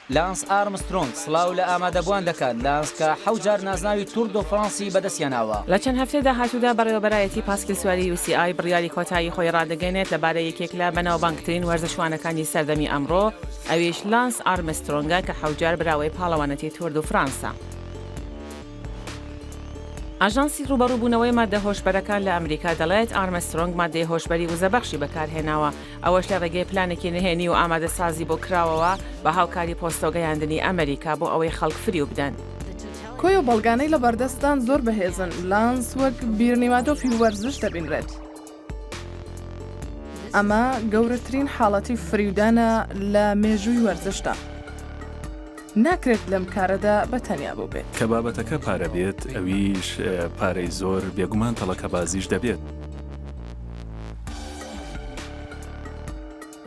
لانس ئارمسترۆنگ سڵاو لە ئامادەبووان دەکات، لانس کە حەوت جار نازناوی تور دۆ فرانسی بەدەستهێناوە. لە چەند هەفتەی داهاتوودا بەڕێوەبەرایەتی پاسکیلسواری یو سی ئای بڕیاری کۆتایی خۆی ڕادەگەیەنێت لەبارەی یەکێک لە بەناوبانگترین وەرزشوانەکانی سەردەمی ئەمڕۆ ئەویش لانس ئارمسترۆنگە کە حەوت جار براوەی پاڵەوانێتی تور دو فرانسە. ئاژانسی ڕووبەڕووبوونەوەی ماددە هۆشبەرەکان لە ئەمریکا دەڵێت ئارمسترۆنگ ماددەی هۆشبەری وزەبەخشی بەکارهێناوە ئەوەش لە ڕێگەی پلانێکی نهێنی و ئامادەسازی بۆ کراوەوە بە هاوکاری پۆستەو گەیاندنی ئەمریکا بۆ ئەوەی خەڵک فریو بدەن. کۆی ئەو بەڵگانەی لەبەردەستدان زۆر بەهێزن، لانس وەک بیرنیمادۆفی وەرزش دەبینرێت. ئەمە گەورەترین حاڵەتی فریودانە لە مێژووی وەرزشدا. ناکرێت لەم کارەدا بە تەنیا بووبێت. کە بابەتەکە پارە بێت، ئەویش پارەی زۆر، بێگومان تەڵەکەبازیش دەبێت.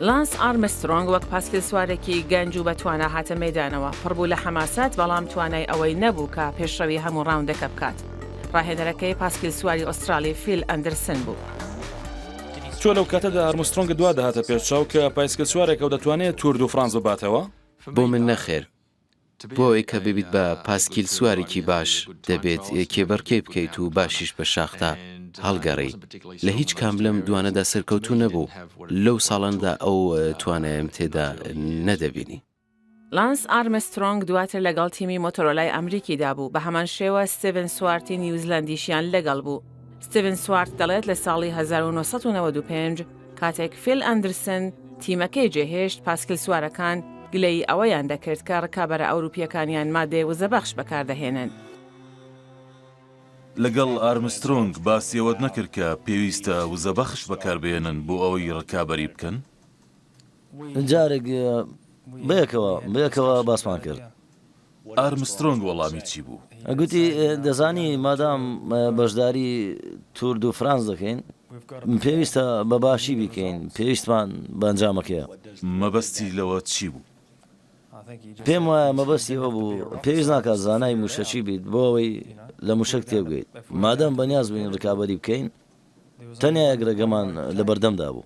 لانس ئارمسترۆنگ وەک پاسکیلسوارێکی گەنج و بەتوانا هاتە مەیدانەوە، پڕ بوو لە حەماسەت، بەڵام توانای ئەوەی نەبوو کە پێشڕەوی هەموو ڕاوندەکە بکات. ڕاهێنەرەکەی پاسکیلسواری ئوسترالی فیل ئەندرسن بوو. تۆ لەو کاتەدا ئارمسترۆنگت وا دەهاتە پێش چاو کە پایسکلسوارێکە و دەتوانێت تور دو فرانس بباتەوە؟ بۆ من نەخێر. بۆ ئەوەی کە ببیت بە پاسکیلسوارێکی باش، دەبێت کێبڕکێ بکەیت و باشیش بە شاخدا هەڵگەڕێی. لە هیچ کام لەم دوانەدا سەرکەوتوو نەبوو. لەو ساڵانەدا ئەو توانایەم تێدا نەدەبینی. لانس ئارمسترۆنگ دواتر لەگەڵ تیمی مۆتۆرۆلای ئەمریکیدا بوو، بەهەمان شێوە ستیڤن سوارتی نیوزلەندیشیان لەگەڵ بوو. ستیڤن سوارت دەڵێت لە ساڵی 1995 کاتێک فیل ئەندرسن تیمەکەی جێهێشت، پاسکیلسوارەکان گلەیی ئەوەیان دەکرد کە ڕکابەرە ئەوروپییەکانیان مادەی وزەبەخش بەکاردەهێنن. لەگەڵ ئارمسترۆنگ باسی ئەوەت نەکرد کە پێویستە وزەبەخش بەکاربهێنن بۆ ئەوەی ڕکابەری بکەن؟ جارێک بەیەکەوە بەیەکەوە باسمان کرد. ئارمسترۆنگ وەڵامی چی بوو؟ گوتی، دەزانی مادام بەشداری تور دو فرانس دەکەین، پێویستە بە باشی بیکەین، پێویستمان بە ئەنجامەکەیە. مەبەستی لەوە چی بوو؟ پێم وایە مەبەستی ئەوە بوو، پێویست ناکات زانای مووشەکی بیت بۆ ئەوەی لە مووشەک تێبگەیت. مادام بەنیاز بووین رکابەری بکەین، تەنیا یەک رێگەمان لەبەردەمدا بوو.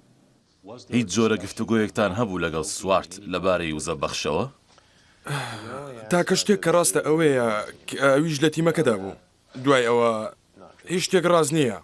هیچ جۆرە گفتوگۆیەکتان هەبوو لەگەڵ سوارت لەبارەی وزەبەخشەوە؟ تاکە شتێک کە ڕاستە ئەوەیە کە ئەویش لە تیمەکەدا بوو. دوای ئەوە هیچ شتێک ڕاست نییە.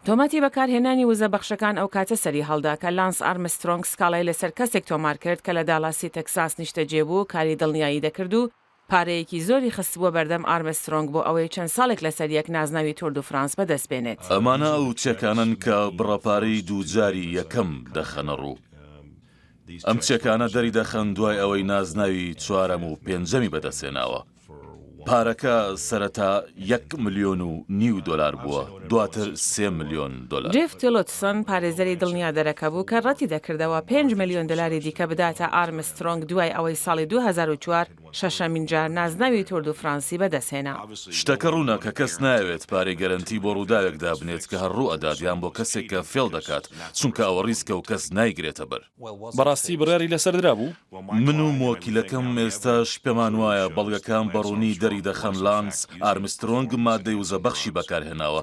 تۆمەتی بەکارهێنانی وزەبەخشەکان ئەو کاتە سەری هەڵدا کە لانس ئارمسترۆنگ سکاڵای لەسەر کەسێک تۆمار کرد کە لە دالاسی تەکساس نیشتەجێ بوو و کاری دڵنیایی دەکرد و پارەیەکی زۆری خستبووە بەردەم ئارمسترۆنگ بۆ ئەوەی چەند ساڵێک لەسەر یەک نازناوی تور دو فرانس بەدەست بێنێت. ئەمانە ئەو چەکانەن کە بڕە پارەی دووجاری یەکەم دەخەنە ڕوو. ئەم چەکانە دەریدەخەن دوای ئەوەی نازناوی چوارەم و پێنجەمی بەدەستهێناوە. پارەکە سەرەتا یەک ملیۆن و نیو دۆلار بووە، دواتر سێ ملیۆن دۆلار. جێف تیڵۆتسۆن، پارێزەری دڵنیادەرەکە بوو کە ڕەتیدەکردەوە پێنج ملیۆن دۆلاری دیکە بداتە ئارمسترۆنگ دوای ئەوەی ساڵی 2004 شەشەمین جار نازناوی تور دو فرانسی بەدەستهێنا. شتەکە ڕوونە کە کەس نایەوێت پارەی گەرەنتی بۆ ڕووداوێک دابنێت کە هەر ڕووئەدات یان بۆ کەسێک کە فێڵ دەکات، چونکە ئەوە ڕیسکە و کەس نایگرێتە بەر. بەڕاستی بڕیاری لەسەر درابوو؟ من و موەکیلەکەم ئێستاش پێمان وایە بەڵگەکان بە ڕوونی دەریدەخەن لانس ئارمسترۆنگ مادەی وزەبەخشی بەکارهێناوە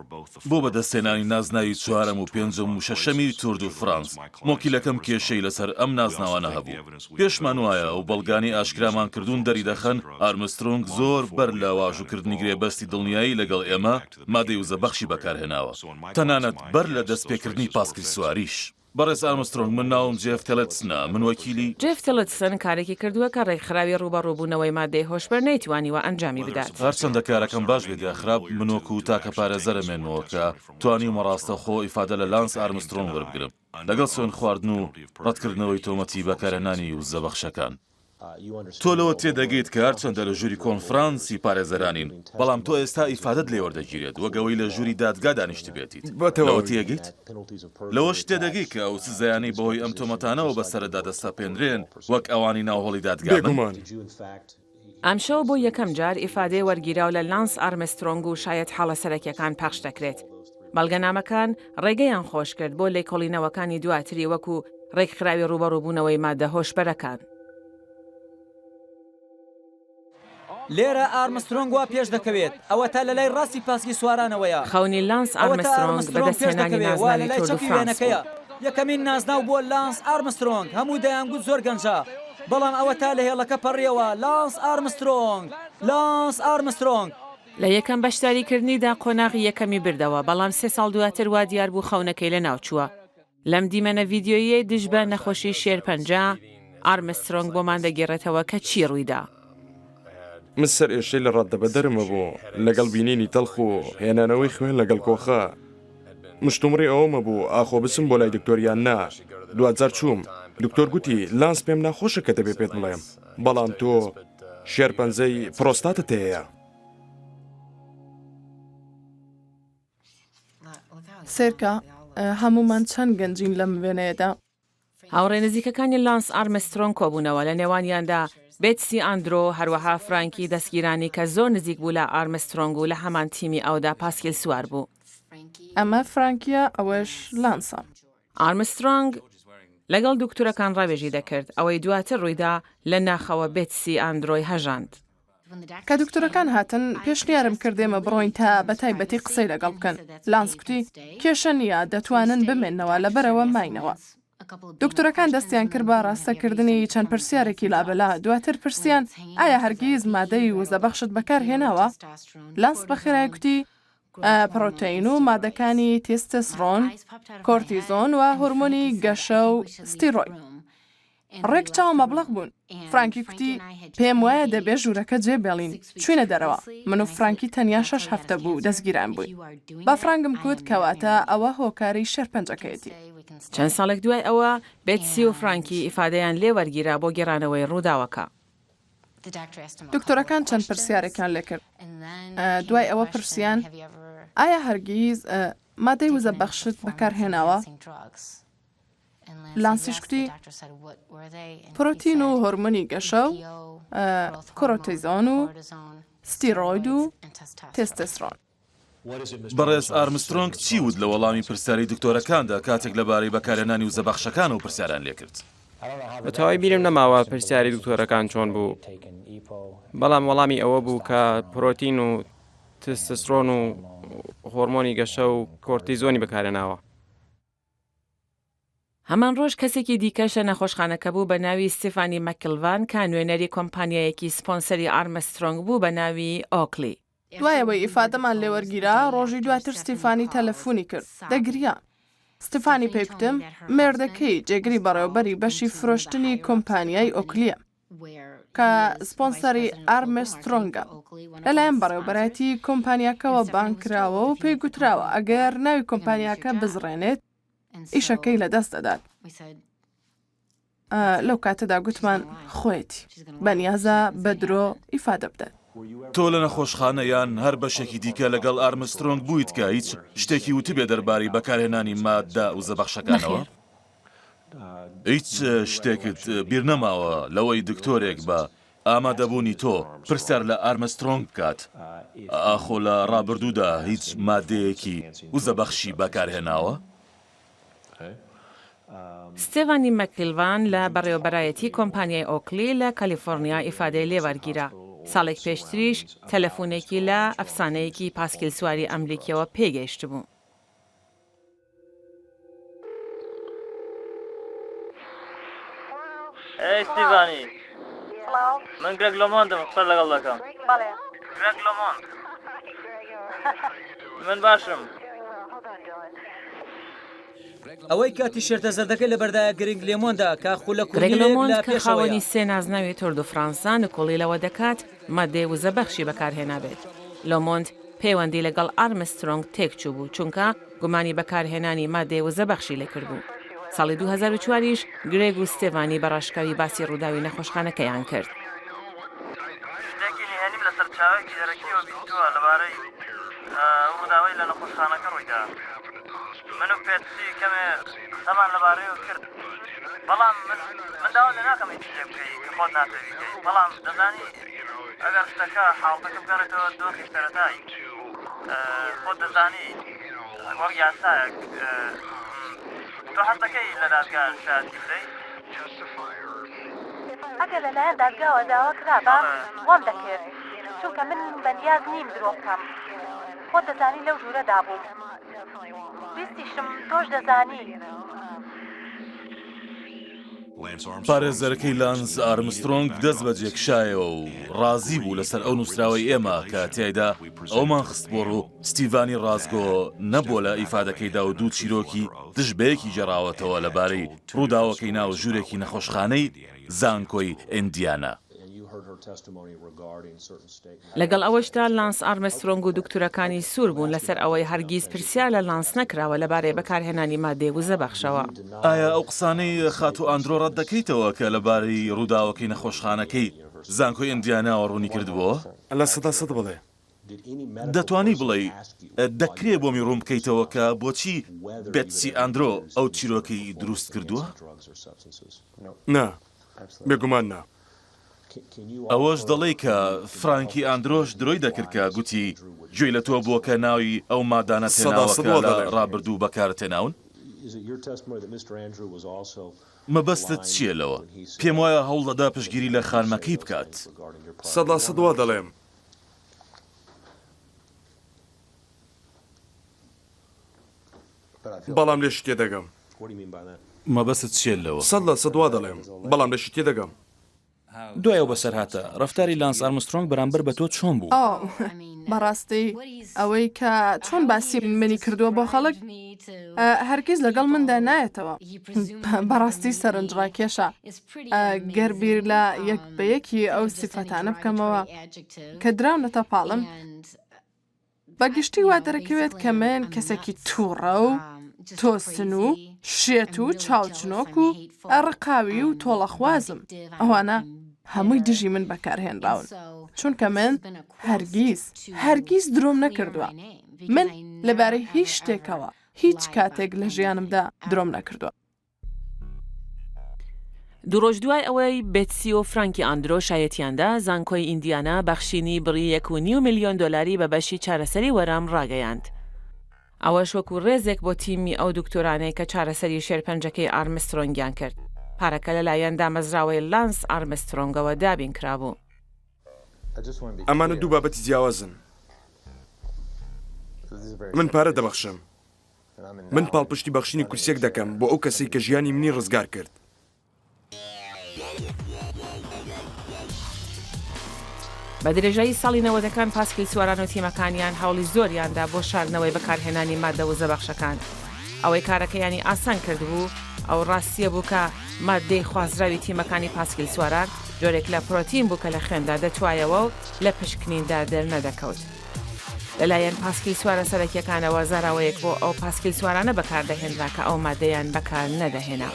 بۆ بەدەستهێنانی نازناوی چوارەم و پێنجەم و شەشەمی تور دو فرانس. موەکیلەکەم کێشەی لەسەر ئەم نازناوانە هەبوو. پێشمان وایە ئەو بەڵگانەی ئاشکرامان کردوون دەریدەخەن ئارمسترۆنگ زۆر بەر لە واژووکردنی گرێبەستی دڵنیایی لەگەڵ ئێمە مادەی وزەبەخشی بەکارهێناوە، تەنانەت بەر لە دەستپێکردنی پاسکیلسواریش. بەڕێز ئارمسترۆنگ، من ناوم جێف تێلێتسنە، من وەکیلی. جێف تیڵتسن کارێکی کردووە کە ڕێکخراوی ڕووبەڕووبوونەوەی مادەی هۆشبەر نەیتوانیوە ئەنجامی بدات. هەرچەندە کارەکەم باش بێت یا خراپ، من وەکو تاکە پارێزەر ئەمێنمەوە کە توانیومە ڕاستەوخۆ ئیفادە لە لانس ئارمسترۆنگ وەربگرم، لەگەڵ سوێندخواردن و ڕەتکردنەوەی تۆمەتی بەکارهێنانی وزەبەخشەکان. تۆ لەوە تێدەگەیت کە هەرچەندە لە ژووری کۆنفرانسی پارێزەرانین، بەڵام تۆ ئێستا ئیفادەت لێ وەردەگیرێت وەک ئەوەی لە ژووری دادگا دانیشتبێتیت. لەوە تێگەیت؟ لەوەش تێدەگەی کە ئەو سزایانەی بەهۆی ئەم تۆمەتانەوە بەسەرتدا دەسەپێنرێن وەک ئەوانی ناو هۆڵی دادگا بن؟ بێگومان. ئەمشەو بۆ یەکەم جار ئیفادەی وەرگیراو لە لانس ئارمسترۆنگ و شایەتحاڵە سەرەکیەکان پەخش دەکرێت. بەڵگەنامەکان ڕێگەیان خۆشکرد بۆ لێکۆڵینەوەکانی دواتری وەکو ڕێکخراوی ڕووبەڕووبوونەوەی مادە هۆشبەرەکان. لێرە ئارمسترۆنگ وا پێش دەکەوێت، ئەوەتا لە لای ڕاستی پاسکی سوارانەوەیە. خەونی لانس ئەوەتا ئارمسترۆنگ ئارمسترۆنگ پێش بەدەستهێنانی دەکەوێ، وا لە نازناوی لای تور دو چەپی فرانس وێنەکەیە. بوو. یەکەمین نازناو بۆ لانس ئارمسترۆنگ، هەموو دەیانگوت زۆر گەنجە. بەڵام ئەوەتا لە هێڵەکە پەڕیەوە، لانس ئارمسترۆنگ! لانس ئارمسترۆنگ! لە یەکەم بەشداریکردنیدا قۆناغی یەکەمی بردەوە، بەڵام سێ ساڵ دواتر وا دیار بوو خەونەکەی لەناوچووە. لەم دیمەنە ڤیدیۆییەی دژ بە نەخۆشی شێرپەنجە، ئارمسترۆنگ بۆمان دەگێڕێتەوە کە چی ڕوویدا. من سەرئێشەی لە ڕاددەبەدەرم هەبوو لەگەڵ بینینی تەڵخ و هێنانەوەی خوێن لەگەڵ کۆخە. مشتومڕی ئەوەم هەبوو ئاخۆ بچم بۆ لای دکتۆر یان نا. دواجار چووم. دکتۆر گوتی، لانس پێم ناخۆشە کە دەبێ پێت بڵێم، بەڵام تۆ شێرپەنجەی پرۆستاتت هەیە. سەیرکە هەموومان چەند گەنجین لەم وێنەیەدا. هاوڕێ نزیکەکانی لانس ئارمسترۆنگ کۆبوونەوە، لە نێوانیاندا بێتسی ئاندرۆ، هەروەها فرانکی دەستگیرانی کە زۆر نزیک بوو لە ئارمسترۆنگ و لە هەمان تیمی ئەودا پاسکیل سوار بوو. ئەمە فرانکییە، ئەوەش لانسە. ئارمسترۆنگ لەگەڵ دوکتورەکان ڕاوێژی دەکرد، ئەوەی دواتر ڕوویدا لە ناخەوە بێتسی ئاندرۆی هەژاند. کە دکتۆرەکان هاتن، پێشنیارم کرد ئێمە بڕۆین تا بە تایبەتی قسەی لەگەڵ بکەن. لانس کوتی، کێشە نییە، دەتوانن بمێننەوە، لەبەرئەوە ماینەوە. دکتۆرەکان دەستیان کرد بە ڕاستەکردنی چەند پرسیارێکی لابەلا، دواتر پرسیان، ئایا هەرگیز مادەی وزەبەخشت بەکار هێناوە؟ لانس بە خێرایی کوتی، پڕۆتەین و مادەکانی تێستسرۆن، کۆرتیزۆن و هۆرمۆنی گەشە و ستیرۆید. ڕێک چاوم مەبڵەق بوون. فرانکی کوتی، پێم وایە دەبێ ژوورەکە جێ بێڵین. چووینە دەرەوە. من و فرانکی تەنیا شەش هەفتە بوو دەستگیران بووین. بە فرانکم کوت کەواتە ئەوە هۆکاری شێرپەنجەکەیەتی. چەند ساڵێک دوای ئەوە، بێتسی و فرانکی ئیفادەیان لێ وەرگیرا بۆ گێڕانەوەی ڕووداوەکە. دکتۆرەکان چەند پرسیارێکیان لێ کرد. دوای ئەوە پرسیان، ئایا هەرگیز مادەی وزەبەخشت بەکار هێناوە؟ لانسیش کوتی، پرۆتین و هۆرمۆنی گەشە و کۆرۆتیزۆن و ستیرۆید و تێستێسرۆن. بەڕێز ئارمسترۆنگ چی وت لە وەڵامی پرسیاری دکتۆرەکاندا کاتێک لەبارەی بەکارهێنانی وزەبەخشەکانەوە پرسیاریان لێکرد؟ بە تەواوی بیرم نەماوە پرسیاری دکتۆرەکان چۆن بوو، بەڵام وەڵامی ئەوە بوو کە پرۆتین و تستسرۆن و هۆرمۆنی گەشە و کۆرتیزۆنی بەکارهێناوە. هەمان ڕۆژ کەسێکی دیکەش لە نەخۆشخانەکە بوو بە ناوی ستیفانی مەکلڤان کە نوێنەری کۆمپانیایەکی سپۆنسەری ئارمسترۆنگ بوو بە ناوی ئۆکلی. دوای ئەوەی ئیفادەمان لێوەرگیرا، ڕۆژی دواتر ستیفانی تەلەفونی کرد، دەگریا. ستیفانی پێی کوتم، مێردەکەی جێگری بەڕێوەبەری بەشی فرۆشتنی کۆمپانیای ئۆکلییە، کە سپۆنسەری ئارمسترۆنگە، لەلایەن بەڕێوەبەرایەتی کۆمپانیاکەوە بانگ کراوە و پێی گوتراوە ئەگەر ناوی کۆمپانیاکە بزڕێنێت، ئیشەکەی لەدەست دەدات. لەو کاتەدا گوتمان خۆیەتی بەنیازە بە درۆ ئیفادە بدات. تۆ لە نەخۆشخانە یان هەر بەشێکی دیکە لەگەڵ ئارمسترۆنگ بوویت کە هیچ شتێکی وتبێ دەربارەی بەکارهێنانی ماددە وزەبەخشەکانەوە؟ نەخێر. هیچ شتێکت بیرنەماوە لەوەی دکتۆرێک بە ئامادەبوونی تۆ پرسیار لە ئارمسترۆنگ بکات ئاخۆ لە ڕابردوودا هیچ ماددەیەکی وزەبەخشی بەکارهێناوە؟ ستێڤانی مەکیلڤان لە بەڕێوەبەرایەتی کۆمپانیای ئۆکلی لە کالیفۆرنیا ئیفادەی لێ وەرگیرا. ساڵێک پێشتریش تەلەفونێکی لە ئەفسانەیەکی پاسکیلسواری ئەمریکییەوە پێگەیشتبوو. ئەی ستیڤانی من گرێگ لۆمۆندم قسە لەگەڵ دەکەم گرێگ لۆمۆند من باشم. ئەوەی کە تیشێرتە زەردەکەی لەبەردایە گرینگ لێمۆندە کە خولەک و گرێگ نیوێک لۆمۆند لە کە پێشەوەیە. خاوەنی سێ نازناوی تۆر دو فرانسە، نکوڵی لەوە دەکات ماددەی وزەبەخشی بەکارهێنابێت. لۆمۆند پەیوەندی لەگەڵ ئارمسترۆنگ تێکچووبوو، چونکە گومانی بەکارهێنانی ماددەی وزەبەخشی لێکردبوو. ساڵی 2004 یش گرێگ و ستێڤانی بە ڕاشکاوی باسی ڕووداوی نەخۆشخانەکەیان کرد. شتێکی نهێنیم لە سەرچاوەیەکی دەرەکییەوە بیستووە لەبارەی ئەو ڕووداوەی لە نەخۆشخانەکە ڕوویدا. من و پێتسی کەمێ قسەمان لەبارەیەوە کرد. بەڵام من من داوات لێ ناکەم هیچ شتێک بکەی کە خۆت ناتەوێ بیکەی. بەڵام دەزانی ئەگەر شتەکە حاڵتەکە بگەڕێتەوە دۆخی سەرەتایی خۆت دەزانی وەک یاسایەک تۆ حەز دەکەی لە دادگا شایەتی بدەی؟ ئەگەر لەلایەن دادگاوە داوا کرابا وام دەکرد، چونکە من بەنیاز نیم درۆ بکەم. خۆت دەزانی لەو ژوورەدا بووم. بیستیشم تۆش دەزانی. پارێزەرەکەی لانس ئارمسترۆنگ دەستبەجێ کشایەوە و ڕازی بوو لەسەر ئەو نووسراوەی ئێمە کە تیایدا ئەوەمان خستبووە ڕوو ستیڤانی ڕاستگۆ نەبووە لە ئیفادەکەیدا و دوو چیرۆکی دژ بەیەکی گێڕاوەتەوە لەبارەی ڕووداوەکەی ناو ژوورێکی نەخۆشخانەی زانکۆی ئیندیانا. لەگەڵ ئەوەشدا لانس ئارمسترۆنگ و دکتۆرەکانی سوور بوون لەسەر ئەوەی هەرگیز پرسیار لە لانس نەکراوە لەبارەی بەکارهێنانی ماددەی وزەبەخشەوە. ئایا ئەو قسانەی خاتوو ئاندرۆ ڕەت دەکەیتەوە کە لەبارەی ڕووداوەکەی نەخۆشخانەکەی زانکۆی ئیندیاناوە ڕوونی کردبۆوە؟ 100% بەڵێ. دەتوانی بڵێی دەکرێ بۆمی ڕوون بکەیتەوە کە بۆچی بێتسی ئاندرۆ ئەو چیرۆکەی دروست کردووە؟ نا، بێگومان نا. ئەوەش دەڵێی کە فرانکی ئاندرۆش درۆی دەکرد کە گوتی گوێی لە تۆ بووە کە ناوی ئەو مادانەت هێناوە 100% کە وا لە دەڵێم. ڕابردوو بەکارت هێناون؟ مەبەستت چییە لەوە؟ پێم وایە هەوڵ دەدا پشتگیری لە خانمەکەی بکات. 100% وا دەڵێم. بەڵام لێشی تێدەگەم. مەبەستت چییە لەوە؟ 100% وا دەڵێم، بەڵام لێشی تێدەگەم. دوای ئەو بەسەرهاتە، ڕەفتاری لانس ئارمسترۆنگ بەرامبەر بە تۆ چۆن بوو؟ ئۆ، بەڕاستی ئەوەی کە چۆن باسی منی کردووە بۆ خەڵک، هەرگیز لەگەڵ مندا نایەتەوە. بەڕاستی سەرنجڕاکێشە گەر بیر لە یەک بە یەکی ئەو سیفەتانە بکەمەوە کە دراونەتە پاڵم، بە گشتی وا دەرەکەوێت کە من کەسێکی تووڕە و تۆسن و شێت و چاوچنۆک و ڕقاوی و تۆڵەخوازم، ئەوانە هەمووی دژی من بەکارهێنراون، چونکە من هەرگیز، هەرگیز درۆم نەکردووە، من لەبارەی هیچ شتێکەوە هیچ کاتێک لە ژیانمدا درۆم نەکردووە. دوو ڕۆژ دوای ئەوەی بێتسی و فرانکی ئاندرۆ شایەتیان دا، زانکۆی ئیندیانا بەخشینی بڕی یەک و نیو ملیۆن دۆلاری بە بەشی چارەسەری وەرەم ڕاگەیاند. ئەوەش وەکو ڕێزێک بۆ تیمی ئەو دکتۆرانەی کە چارەسەری شێرپەنجەکەی ئارمسترۆنگیان کرد. پارەکە لەلایەن دامەزراوەی لانس ئارمسترۆنگەوە دابین کرابوو. ئەمانە دوو بابەتی جیاوازن. من پارە دەبەخشم. من پاڵپشتی بەخشینی کورسیەک دەکەم بۆ ئەو کەسەی کە ژیانی منی ڕزگار کرد. بە درێژایی ساڵی نەوەدەکان پاسکیلسواران و تیمەکانیان هەوڵی زۆریاندا بۆ شاردنەوەی بەکارهێنانی ماددە وزەبەخشەکان. ئەوەی کارەکەیانی ئاسان کردبوو ئەو ڕاستییە بوو کە ماددەی خوازراوی تیمەکانی پاسکیلسواران جۆرێک لە پرۆتین بوو کە لە خوێندا دەتوایەوە و لە پشکنیندا دەرنەدەکەوت. لەلایەن پاسکیلسوارە سەرەکییەکانەوە زاراوەیەک بۆ ئەو پاسکیلسوارانە بەکاردەهێنرا کە ئەو مادەیان بەکار نەدەهێنا.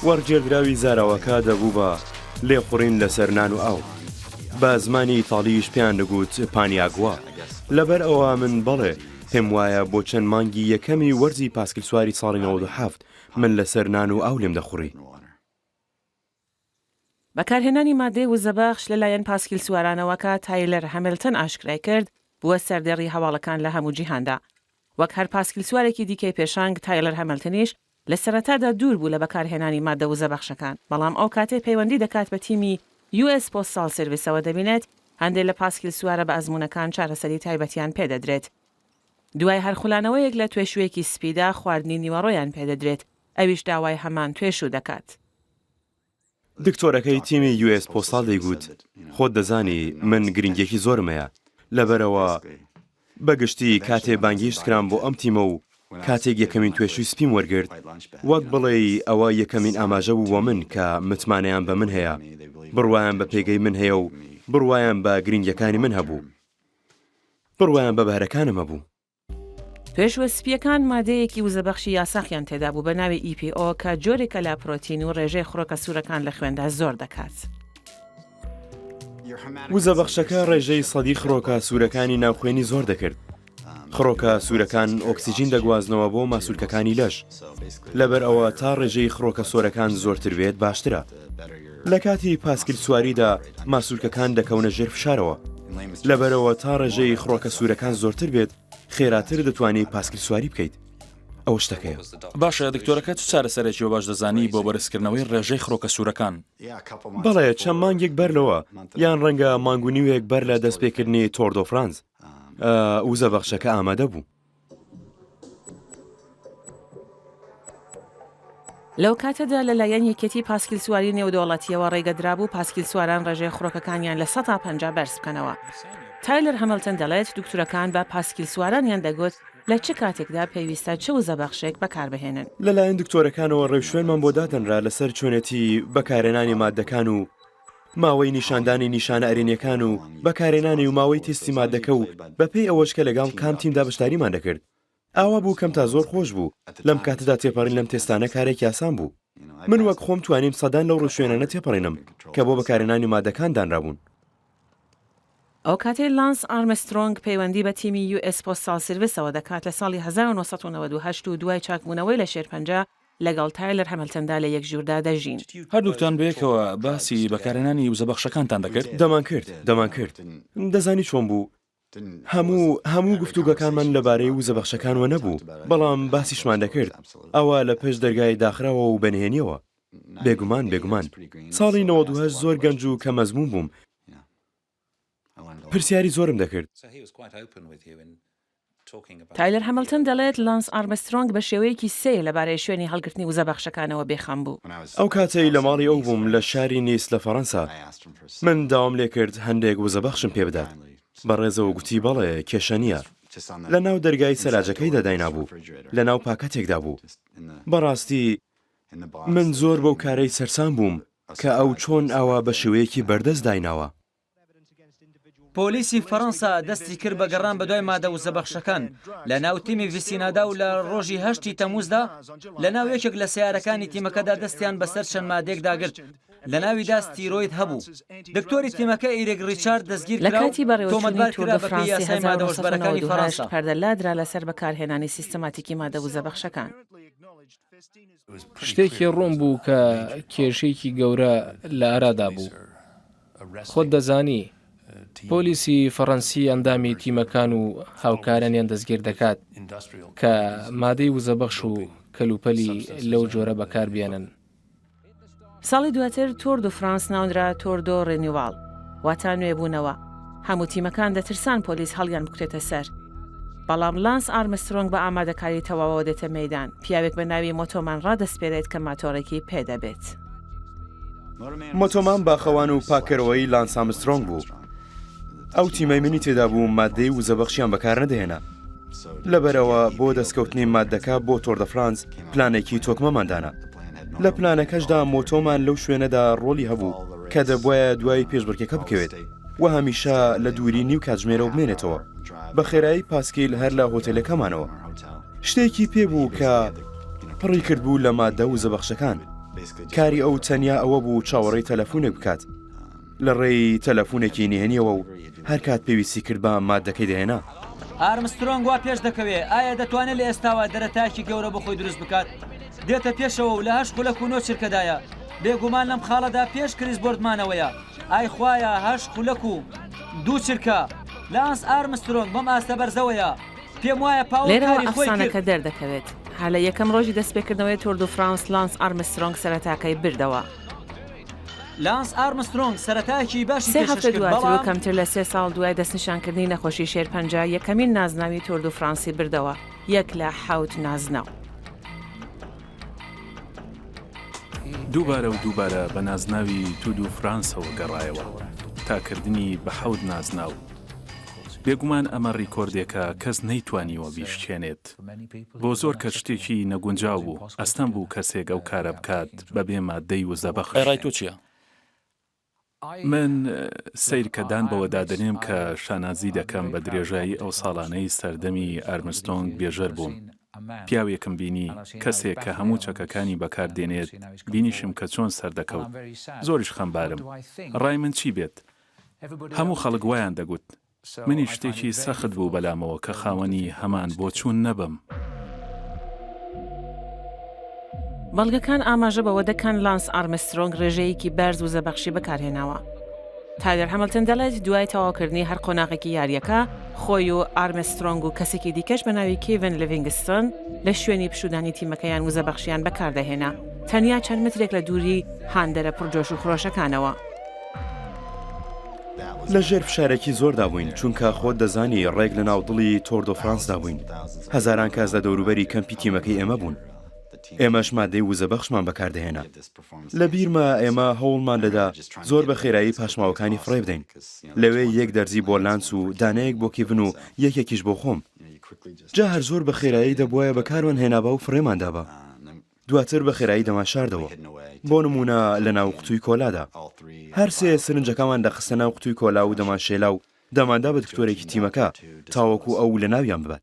وەرگێردراوی زاراوەکە دەبوو بە، لێخوڕین لەسەر نان و ئاو. بە زمانی ئیتاڵیش پێیان دەگوت پانیاگوا. لەبەر ئەوە من بەڵێ، پێم وایە بۆ چەند مانگی یەکەمی وەرزی پاسکیلسواری ساڵی 97 من لەسەر نان و ئاو لێم دەخوڕی. بەکارهێنانی ماددەی وزەبەخش لەلایەن پاسکیلسوارانەوە کە تایلەر هەمیلتن ئاشکرای کرد، بووە سەردێڕی هەواڵەکان لە هەموو جیهاندا. وەک هەر پاسکیلسوارێکی دیکەی پێشەنگ، تایلەر هەمیلتنیش لە سەرەتادا دوور بوو لە بەکارهێنانی ماددە وزەبەخشەکان، بەڵام ئەو کاتەی پەیوەندی دەکات بە تیمی US Postal Service ەوە دەبینێت هەندێ لە پاسکیلسوارە بەئەزموونەکان چارەسەری تایبەتیان پێدەدرێت. دوای هەر خولانەوەیەک لە توێشوویەکی سپیدا خواردنی نیوەڕۆیان پێدەدرێت، ئەویش داوای هەمان توێشوو دەکات. دکتۆرەکەی تیمی یو ئێس پۆستاڵ دەیگوت، خۆت دەزانی من گرنگیەکی زۆرم هەیە، لەبەرئەوە بە گشتی کاتێ بانگهێشت کرام بۆ ئەم تیمە و کاتێک یەکەمین توێشووی سپیم وەرگرت، وەک بڵێی ئەوە یەکەمین ئاماژە بوو بۆ من کە متمانەیان بە من هەیە، بڕوایان بە پێگەی من هەیە و بڕوایان بە گرنگیەکانی من هەبوو. بڕوایان بە بەهرەکانم هەبوو. توێشووە سپییەکان مادەیەکی وزەبەخشی یاساخیان تێدابوو بە ناوی EPO کە جۆرێکە لە پرۆتین و ڕێژەی خڕۆکە سوورەکان لە خوێندا زۆر دەکات. وزەبەخشەکە ڕێژەی سەدی خڕۆکە سوورەکانی ناو خوێنی زۆر دەکرد. خڕۆکە سوورەکان ئۆکسجین دەگوازنەوە بۆ ماسولکەکانی لەش. لەبەر ئەوە تا ڕێژەی خڕۆکە سۆرەکان زۆرتر بێت باشترە. لە کاتی پاسکیل سواریدا ماسولکەکان دەکەونە ژێر فشارەوە. لەبەرئەوە تا ڕێژەی خڕۆکە سوورەکان زۆرتر بێت خێراتر دەتوانی پاسکیل سواری بکەیت. ئەوە شتەکەیە. باشە دکتۆرەکە چ چارەسەرێکی بە باش دەزانی بۆ بەرزکردنەوەی ڕێژەی خڕۆکە سوورەکان؟ بەڵێ چەند مانگێک بەر لەوە، یان ڕەنگە مانگ و نیوێک بەر لە دەستپێکردنی تۆر دۆ فرانس، وزەبەخشەکە ئامادە بوو. لەو کاتەدا لەلایەن یەکێتی پاسکیلسواری نێودەوڵەتییەوە ڕێگەدرابوو پاسکیلسواران ڕێژەی خڕۆکەکانیان 50% بەرز بکەنەوە. تایلەر هەمڵتن دەڵێت دوکتورەکان بە پاسکیلسوارانیان دەگوت لە چ کاتێکدا پێویستە چ وزەبەخشێک بەکاربهێنن. لەلایەن دکتۆرەکانەوە ڕێوشوێنمان بۆ دادەنرا لەسەر چۆنێتی بەکارهێنانی ماددەکان و ماوەی نیشاندانی نیشانە ئەرێنیەکان و بەکارهێنانی و ماوەی تێستی ماددەکە و بەپێی ئەوەش کە لەگەڵ کام تیمدا بەشداریمان دەکرد ئاوا بوو کەم تا زۆر خۆش بوو لەم کاتەدا تێپەڕین لەم تێستانە کارێکی ئاسان بوو من وەک خۆم توانیم سەدان لەو ڕێوشوێنانە تێپەڕێنم کە بۆ بەکارهێنانی ماددەکان دانرابوون. ئەو کاتەی لانس ئارمسترۆنگ پەیوەندی بە تیمی یو ئێس پۆستاڵ سیرڤسەوە دەکات لە ساڵی 1998 و دوای چاکبوونەوەی لە شێرپەنجە لەگەڵ تایلەر هەملتندا لە یەک ژووردا دەژین. هەردووکتان بەیەکەوە باسی بەکارهێنانی وزەبەخشەکانتان دەکرد؟ دەمانکرد، دەمانکرد. دەزانی چۆن بوو، هەموو، هەموو گفتوگۆکانمان لەبارەی وزەبەخشەکانوە نەبوو، بەڵام باسیشمان دەکرد، ئەوە لە پشت دەرگای داخراوە و بەنهێنیەوە. بێگومان، بێگومان. ساڵی 98 زۆر گەنج و کەم ئەزموون بووم، پرسیاری زۆرم دەکرد. تایلەر هەمڵتن دەڵێت لانس ئارمسترۆنگ بە شێوەیەکی سەیر لەبارەی شوێنی هەڵگرتنی وزەبەخشەکانەوە بێخەم بوو. ئەو کاتەی لە ماڵی ئەو بووم لە شاری نیس لە فەڕەنسا، من داوام لێکرد هەندێک وزەبەخشم پێبدات. بە ڕێزەوە گوتی بەڵێ، کێشە نییە. لە ناو دەرگای سەلاجەکەیدا داینابوو، لە ناو پاکەتێکدا بوو. بەڕاستی من زۆر بەو کارەی سەرسام بووم کە ئەو چۆن ئاوا بە شێوەیەکی بەردەست دایناوە. پۆلیسی فەرەنسا دەستی کرد بە گەڕان بەدوای مادە وزەبەخشەکان لە ناو تیمی ڤیسینادا و لە ڕۆژی هەشتی تەموزدا لە ناو یەکێک لە سەیارەکانی تیمەکەدا دەستیان بەسەر چەند مادەیەکدا گرت لە ناویدا ستیرۆید هەبوو. دکتۆری تیمەکە ئیریک ڕیچارد دەستگیر لە کرا و کاتی بەڕێوەچوونی تۆمەتبار تور کرا دو بەپێی فرانسی یاسای مادە هۆشبەرەکانی 1998 فەرەنسا. پەردە لادرا لەسەر بەکارهێنانی سیستەماتیکی مادە وزەبەخشەکان. شتێکی ڕوون بوو کە کێشەیەکی گەورە لە ئارادا بوو. خۆت دەزانی، پۆلیسی فەڕەنسی ئەندامی تیمەکان و هاوکارانیان دەستگیر دەکات کە مادەی وزەبەخش و کەلوپەلی لەو جۆرە بەکاربێنن. ساڵی دواتر تۆر دو فرانس ناونرا تۆر دۆ رێنیواڵ، واتا نوێبوونەوە. هەموو تیمەکان دەترسان پۆلیس هەڵیان بکوتێتە سەر. بەڵام لانس ئارمسترۆنگ بە ئامادەکاری تەواوەوە دێتە مەیدان، پیاوێک بە ناوی مۆتۆمان ڕادەسپێرێت کە ماتۆڕێکی پێ دەبێت. مۆتۆمان باخەوان و پاککەرەوەی لانس ئامسترۆنگ بوو. ئەو تیمەی منی تێدا بوو ماددەی وزەبەخشیان بەکار نەدەهێنا. لەبەرئەوە بۆ دەستکەوتنی ماددەکە بۆ تۆر دە فرانس پلانێکی تۆکمەمان دانا. لە پلانەکەشدا مۆتۆمان لەو شوێنەدا ڕۆڵی هەبوو کە دەبوایە دوای پێشبڕکێکە بکەوێت و هەمیشە لە دووری نیو کاتژمێرەوە بمێنێتەوە بە خێرایی پاسکیل هەر لە هۆتێلەکەمانەوە. شتێکی پێ بوو کە پڕی کردبوو لە ماددە وزەبەخشەکان. کاری ئەو تەنیا ئەوە بوو چاوەڕێی تەلەفونێک بکات. لە ڕێی تەلەفونێکی نهێنیەوە و هەر کات پێویستی کرد بە ماددەکەی دەهێنا. ئارمسترۆنگ وا پێش دەکەوێ، ئایا دەتوانێ لە ئێستاوە دەرەتایەکی گەورە بۆ خۆی دروست بکات؟ دێتە پێشەوە و لە هەشت خولەک و نۆ چرکەدایە، بێگومان لەم خاڵەدا پێش کریس بۆردمانەوەیە، ئای خوایە هەشت خولەک و دوو چرکە، لانس ئارمسترۆنگ بەم ئاستە بەرزەوەیە، پێم وایە پاوڵ لێرەوە کاری خۆی ئەفسانەکە کرد. دەردەکەوێت. هەر لە یەکەم ڕۆژی دەستپێکردنەوەی تۆر دو فرانس لانس ئارمسترۆنگ سەرەتاکەی بردەوە. لانس ئارمسترۆنگ سەرەتایەکی باشی سێ پێشکەش هەفتە کرد، دواتر و بەڵام. کەمتر لە سێ ساڵ دوای دەستنیشانکردنی نەخۆشی شێرپەنجە، یەکەمین نازناوی تۆر دو فرانسی بردەوە، یەک لە حەوت نازناو. دووبارە و دووبارە بە نازناوی تو دو فرانسەوە گەڕایەوە، تا کردنی بە حەوت نازناو. بێگومان ئەمە ڕیکۆردێکە کەس نەیتوانیوە بیشکێنێت. بۆ زۆر کەس شتێکی نەگونجاو بوو، ئەستەم بوو کەسێک ئەو کارە بکات بەبێ ماددەی وزەبەخش. ئەی ڕای تۆ چییە؟ من سەیر کە دان بەوەدا دەنێم کە شانازی دەکەم بە درێژایی ئەو ساڵانەی سەردەمی ئارمستۆنگ بێژەر بووم، پیاوێکم بینی، کەسێک کە هەموو چەکەکانی بەکار دێنێت، بینیشم کە چۆن سەردەکەوت. زۆریش خەمبارم. ڕای من چی بێت؟ هەموو خەڵک وایان دەگوت. منیش شتێکی سەخت بوو بەلامەوە کە خاوەنی هەمان بۆچوون نەبم. بەڵگەکان ئاماژە بەوە دەکەن لانس ئارمسترۆنگ ڕێژەیەکی بەرز وزەبەخشی بەکارهێناوە. تایلەر هەمڵتن دەڵێت دوای تەواوکردنی هەر قۆناغێکی یارییەکە، خۆی و ئارمسترۆنگ و کەسێکی دیکەش بە ناوی کیڤن لیڤینگستۆن لە شوێنی پشوودانی تیمەکەیان وزەبەخشیان بەکاردەهێنا، تەنیا چەند مترێک لە دووری هاندەرە پڕ جۆش و خرۆشەکانەوە. لە ژێر فشارێکی زۆردا بووین، چونکە خۆت دەزانی ڕێک لە ناو دڵی تۆر دۆ فرانسدا بووین، هەزاران کەس لە دەوروبەری کەمپی تیمەکەی ئێمە بوون. ئێمەش مادەی وزەبەخشمان بەکاردەهێنا. لە بیرمە ئێمە هەوڵمان دەدا زۆر بە خێرایی پاشماوەکانی فڕێ بدەین. لەوێ یەک دەرزی بۆ لانس و دانەیەک بۆ کیڤن و یەکێکیش بۆ خۆم. جا هەر زۆر بە خێرایی دەبوایە بەکارمان هێنابا و فڕێمان دابا. دواتر بە خێرایی دەمانشاردەوە. بۆ نموونە لە ناو قوتووی کۆلادا. هەرسێ سرنجەکەمان دەخستە ناو قوتووی کۆلا و دەمانشێلا و دەماندا بە دکتۆرێکی تیمەکە تاوەکو ئەو لەناویان ببات.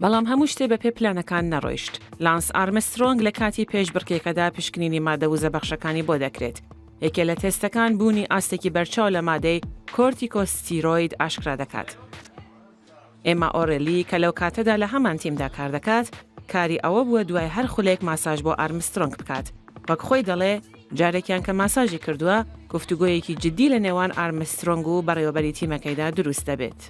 بەڵام هەموو شتێ بەپێ پلانەکان نەڕۆیشت. لانس ئارمسترۆنگ لە کاتی پێشبڕکێکەدا پشکنینی مادە وزەبەخشەکانی بۆ دەکرێت. یەکێ لە تێستەکان بوونی ئاستێکی بەرچاو لە مادەی کۆرتیکۆستیرۆید ئاشکرا دەکات. ئێما ئۆرێلی کە لەو کاتەدا لە هەمان تیمدا کار دەکات، کاری ئەوە بووە دوای هەر خولێک ماساژ بۆ ئارمسترۆنگ بکات. وەک خۆی دەڵێ، جارێکیان کە ماساژی کردووە، گفتوگۆیەکی جددی لە نێوان ئارمسترۆنگ و بەڕێوەبەری تیمەکەیدا دروست دەبێت.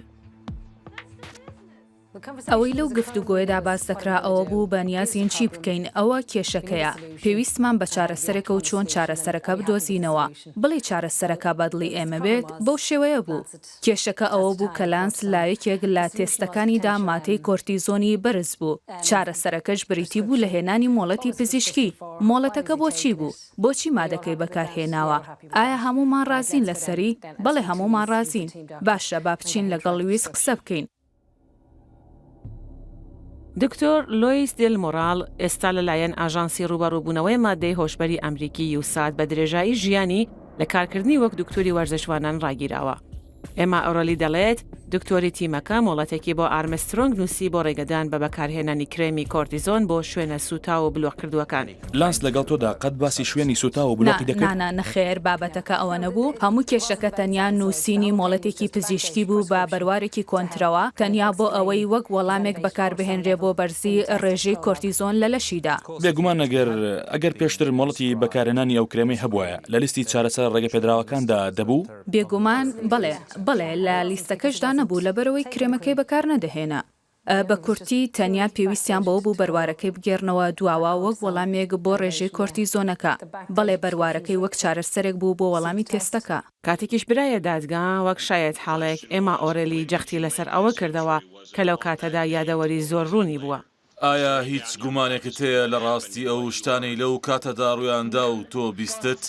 ئەوەی لەو گفتوگۆیەدا باس دەکرا ئەوە بوو بە نیازین چی بکەین، ئەوە کێشەکەیە، پێویستمان بە چارەسەرێکە و چۆن چارەسەرەکە بدۆزینەوە، بڵێی چارەسەرەکە بە دڵی ئێمە بێت، بەو شێوەیە بوو. کێشەکە ئەوە بوو کە لانس لە یەکێک لە تێستەکانیدا مادەی کۆرتیزۆنی بەرز بوو، چارەسەرەکەش بریتی بوو لە هێنانی مۆڵەتی پزیشکی، مۆڵەتەکە بۆچی بوو؟ بۆچی مادەکەی بەکارهێناوە؟ ئایا هەموومان ڕازین لەسەری؟ بەڵێ هەموومان ڕازین. باشە با بچین لەگەڵ لویس قسە بکەین. دکتۆر لۆیس دێل مۆراڵ ئێستا لەلایەن ئاژانسی ڕووبەڕووبوونەوەی ماددەی هۆشبەری ئەمریکی یوساد بە درێژایی ژیانی لە کارکردنی وەک دکتۆری وەرزشوانان ڕاگیراوە. ئێما ئۆرەلی دەڵێت، دکتۆری تیمەکە مۆڵەتێکی بۆ ئارمسترۆنگ نووسی بۆ ڕێگەدان بە بەکارهێنانی کرێمی کۆرتیزۆن بۆ شوێنە سووتاو و بلۆقکردووەکان. لانس لەگەڵ تۆدا قەت باسی شوێنی سووتاو و نا بلۆقی دەکرد؟ نا نا نەخێر بابەتەکە ئەوە نەبوو، هەموو کێشەکە تەنیا نووسینی مۆڵەتێکی پزیشکی بوو بە بەروارێکی کۆنترەوە، تەنیا بۆ ئەوەی وەک وەڵامێک بەکاربهێنرێ بۆ بەرزی ڕێژەی کۆرتیزۆن لە لەشیدا. بێگومان ئەگەر ئەگەر پێشتر مۆڵەتی بەکارهێنانی ئەو کرێمەی هەبوایە لە لیستی چارەسەرە ڕێگەپێدراوەکاندا دەبوو؟ بێگومان بەڵێ، بەڵێ لە لیستەکەشدا نەبوو لەبەرئەوەی کرێمەکەی بەکارنەدەهێنا. بە کورتی، تەنیا پێویستیان بەوە بوو بەروارەکەی بگێڕنەوە دواوە وەک وەڵامێک بۆ ڕێژەی کۆرتیزۆنەکە. بەڵێ، بەروارەکەی وەک چارەسەرێک بوو بۆ وەڵامی تێستەکە. کاتێکیش برایە دادگا، وەک شایەتحاڵێک، ئێما ئۆرێلی جەختی لەسەر ئەوە کردەوە کە لەو کاتەدا یادەوەری زۆر ڕوونی بووە. ئایا هیچ گومانێکت هەیە لە ڕاستی ئەو شتانەی لەو کاتەدا ڕوویاندا و تۆ بیستت؟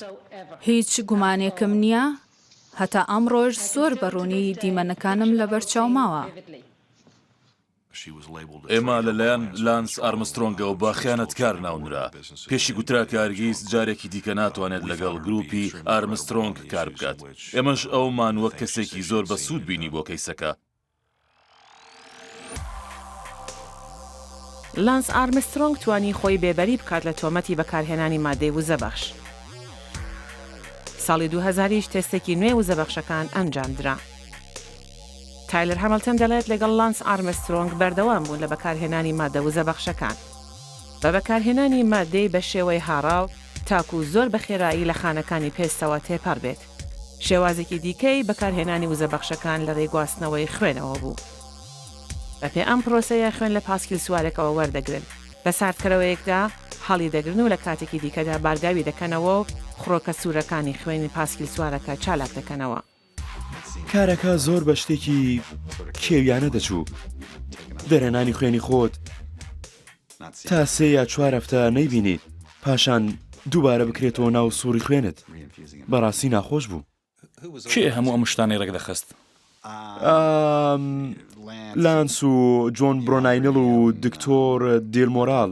هیچ گومانێکم نییە، هەتا ئەمڕۆش زۆر بە ڕوونی دیمەنەکانم لەبەرچاو ماوە. ئێما لەلایەن لانس ئارمسترۆنگەوە بە خیانەتکار ناونرا، پێشی گوترا کە هەرگیز جارێکی دیکە ناتوانێت لەگەڵ گروپی ئارمسترۆنگ کار بکات، ئێمەش ئەومان وەک کەسێکی زۆر بەسوود بینی بۆ کەیسەکە. لانس ئارمسترۆنگ توانی خۆی بێبەری بکات لە تۆمەتی بەکارهێنانی مادەی وزەبەخش. ساڵی 2000 یش تێستێکی نوێ وزەبەخشەکان ئەنجامدرا. تایلەر هامڵتن دەڵێت لەگەڵ لانس ئارمسترۆنگ بەردەوام بوون لە بەکارهێنانی مادە وزەبەخشەکان. بە بەکارهێنانی مادەی بە شێوەی هاڕاو تاکوو زۆر بە خێرایی لە خانەکانی پێستەوە تێپەڕ بێت. شێوازێکی دیکەی بەکارهێنانی وزەبەخشەکان لە رێی گواستنەوەی خوێنەوە بوو. بەپێ ئەم پرۆسەیە خوێن لە پاسکیلسوارێکەوە وەردەگرن، لە ساردکەرەوەیەکدا هەڵیدەگرن و لە کاتێکی دیکەدا بارگاوی دەکەنەوە و خڕۆکە سوورەکانی خوێنی پاسکیلسوارەکە چالاک دەکەنەوە. کارەکە زۆر بە شتێکی کێویانە دەچوو، دەرهێنانی خوێنی خۆت تا سێ یا چوار هەفتە نەیبینیت، پاشان دووبارە بکرێتەوە ناو سوڕی خوێنت، بەڕاستی ناخۆش بوو. کێ هەموو ئەم شتانەی ڕێکدەخست؟ ئام، لانس و جۆن برۆناینڵ و دکتۆر دیل مۆرال،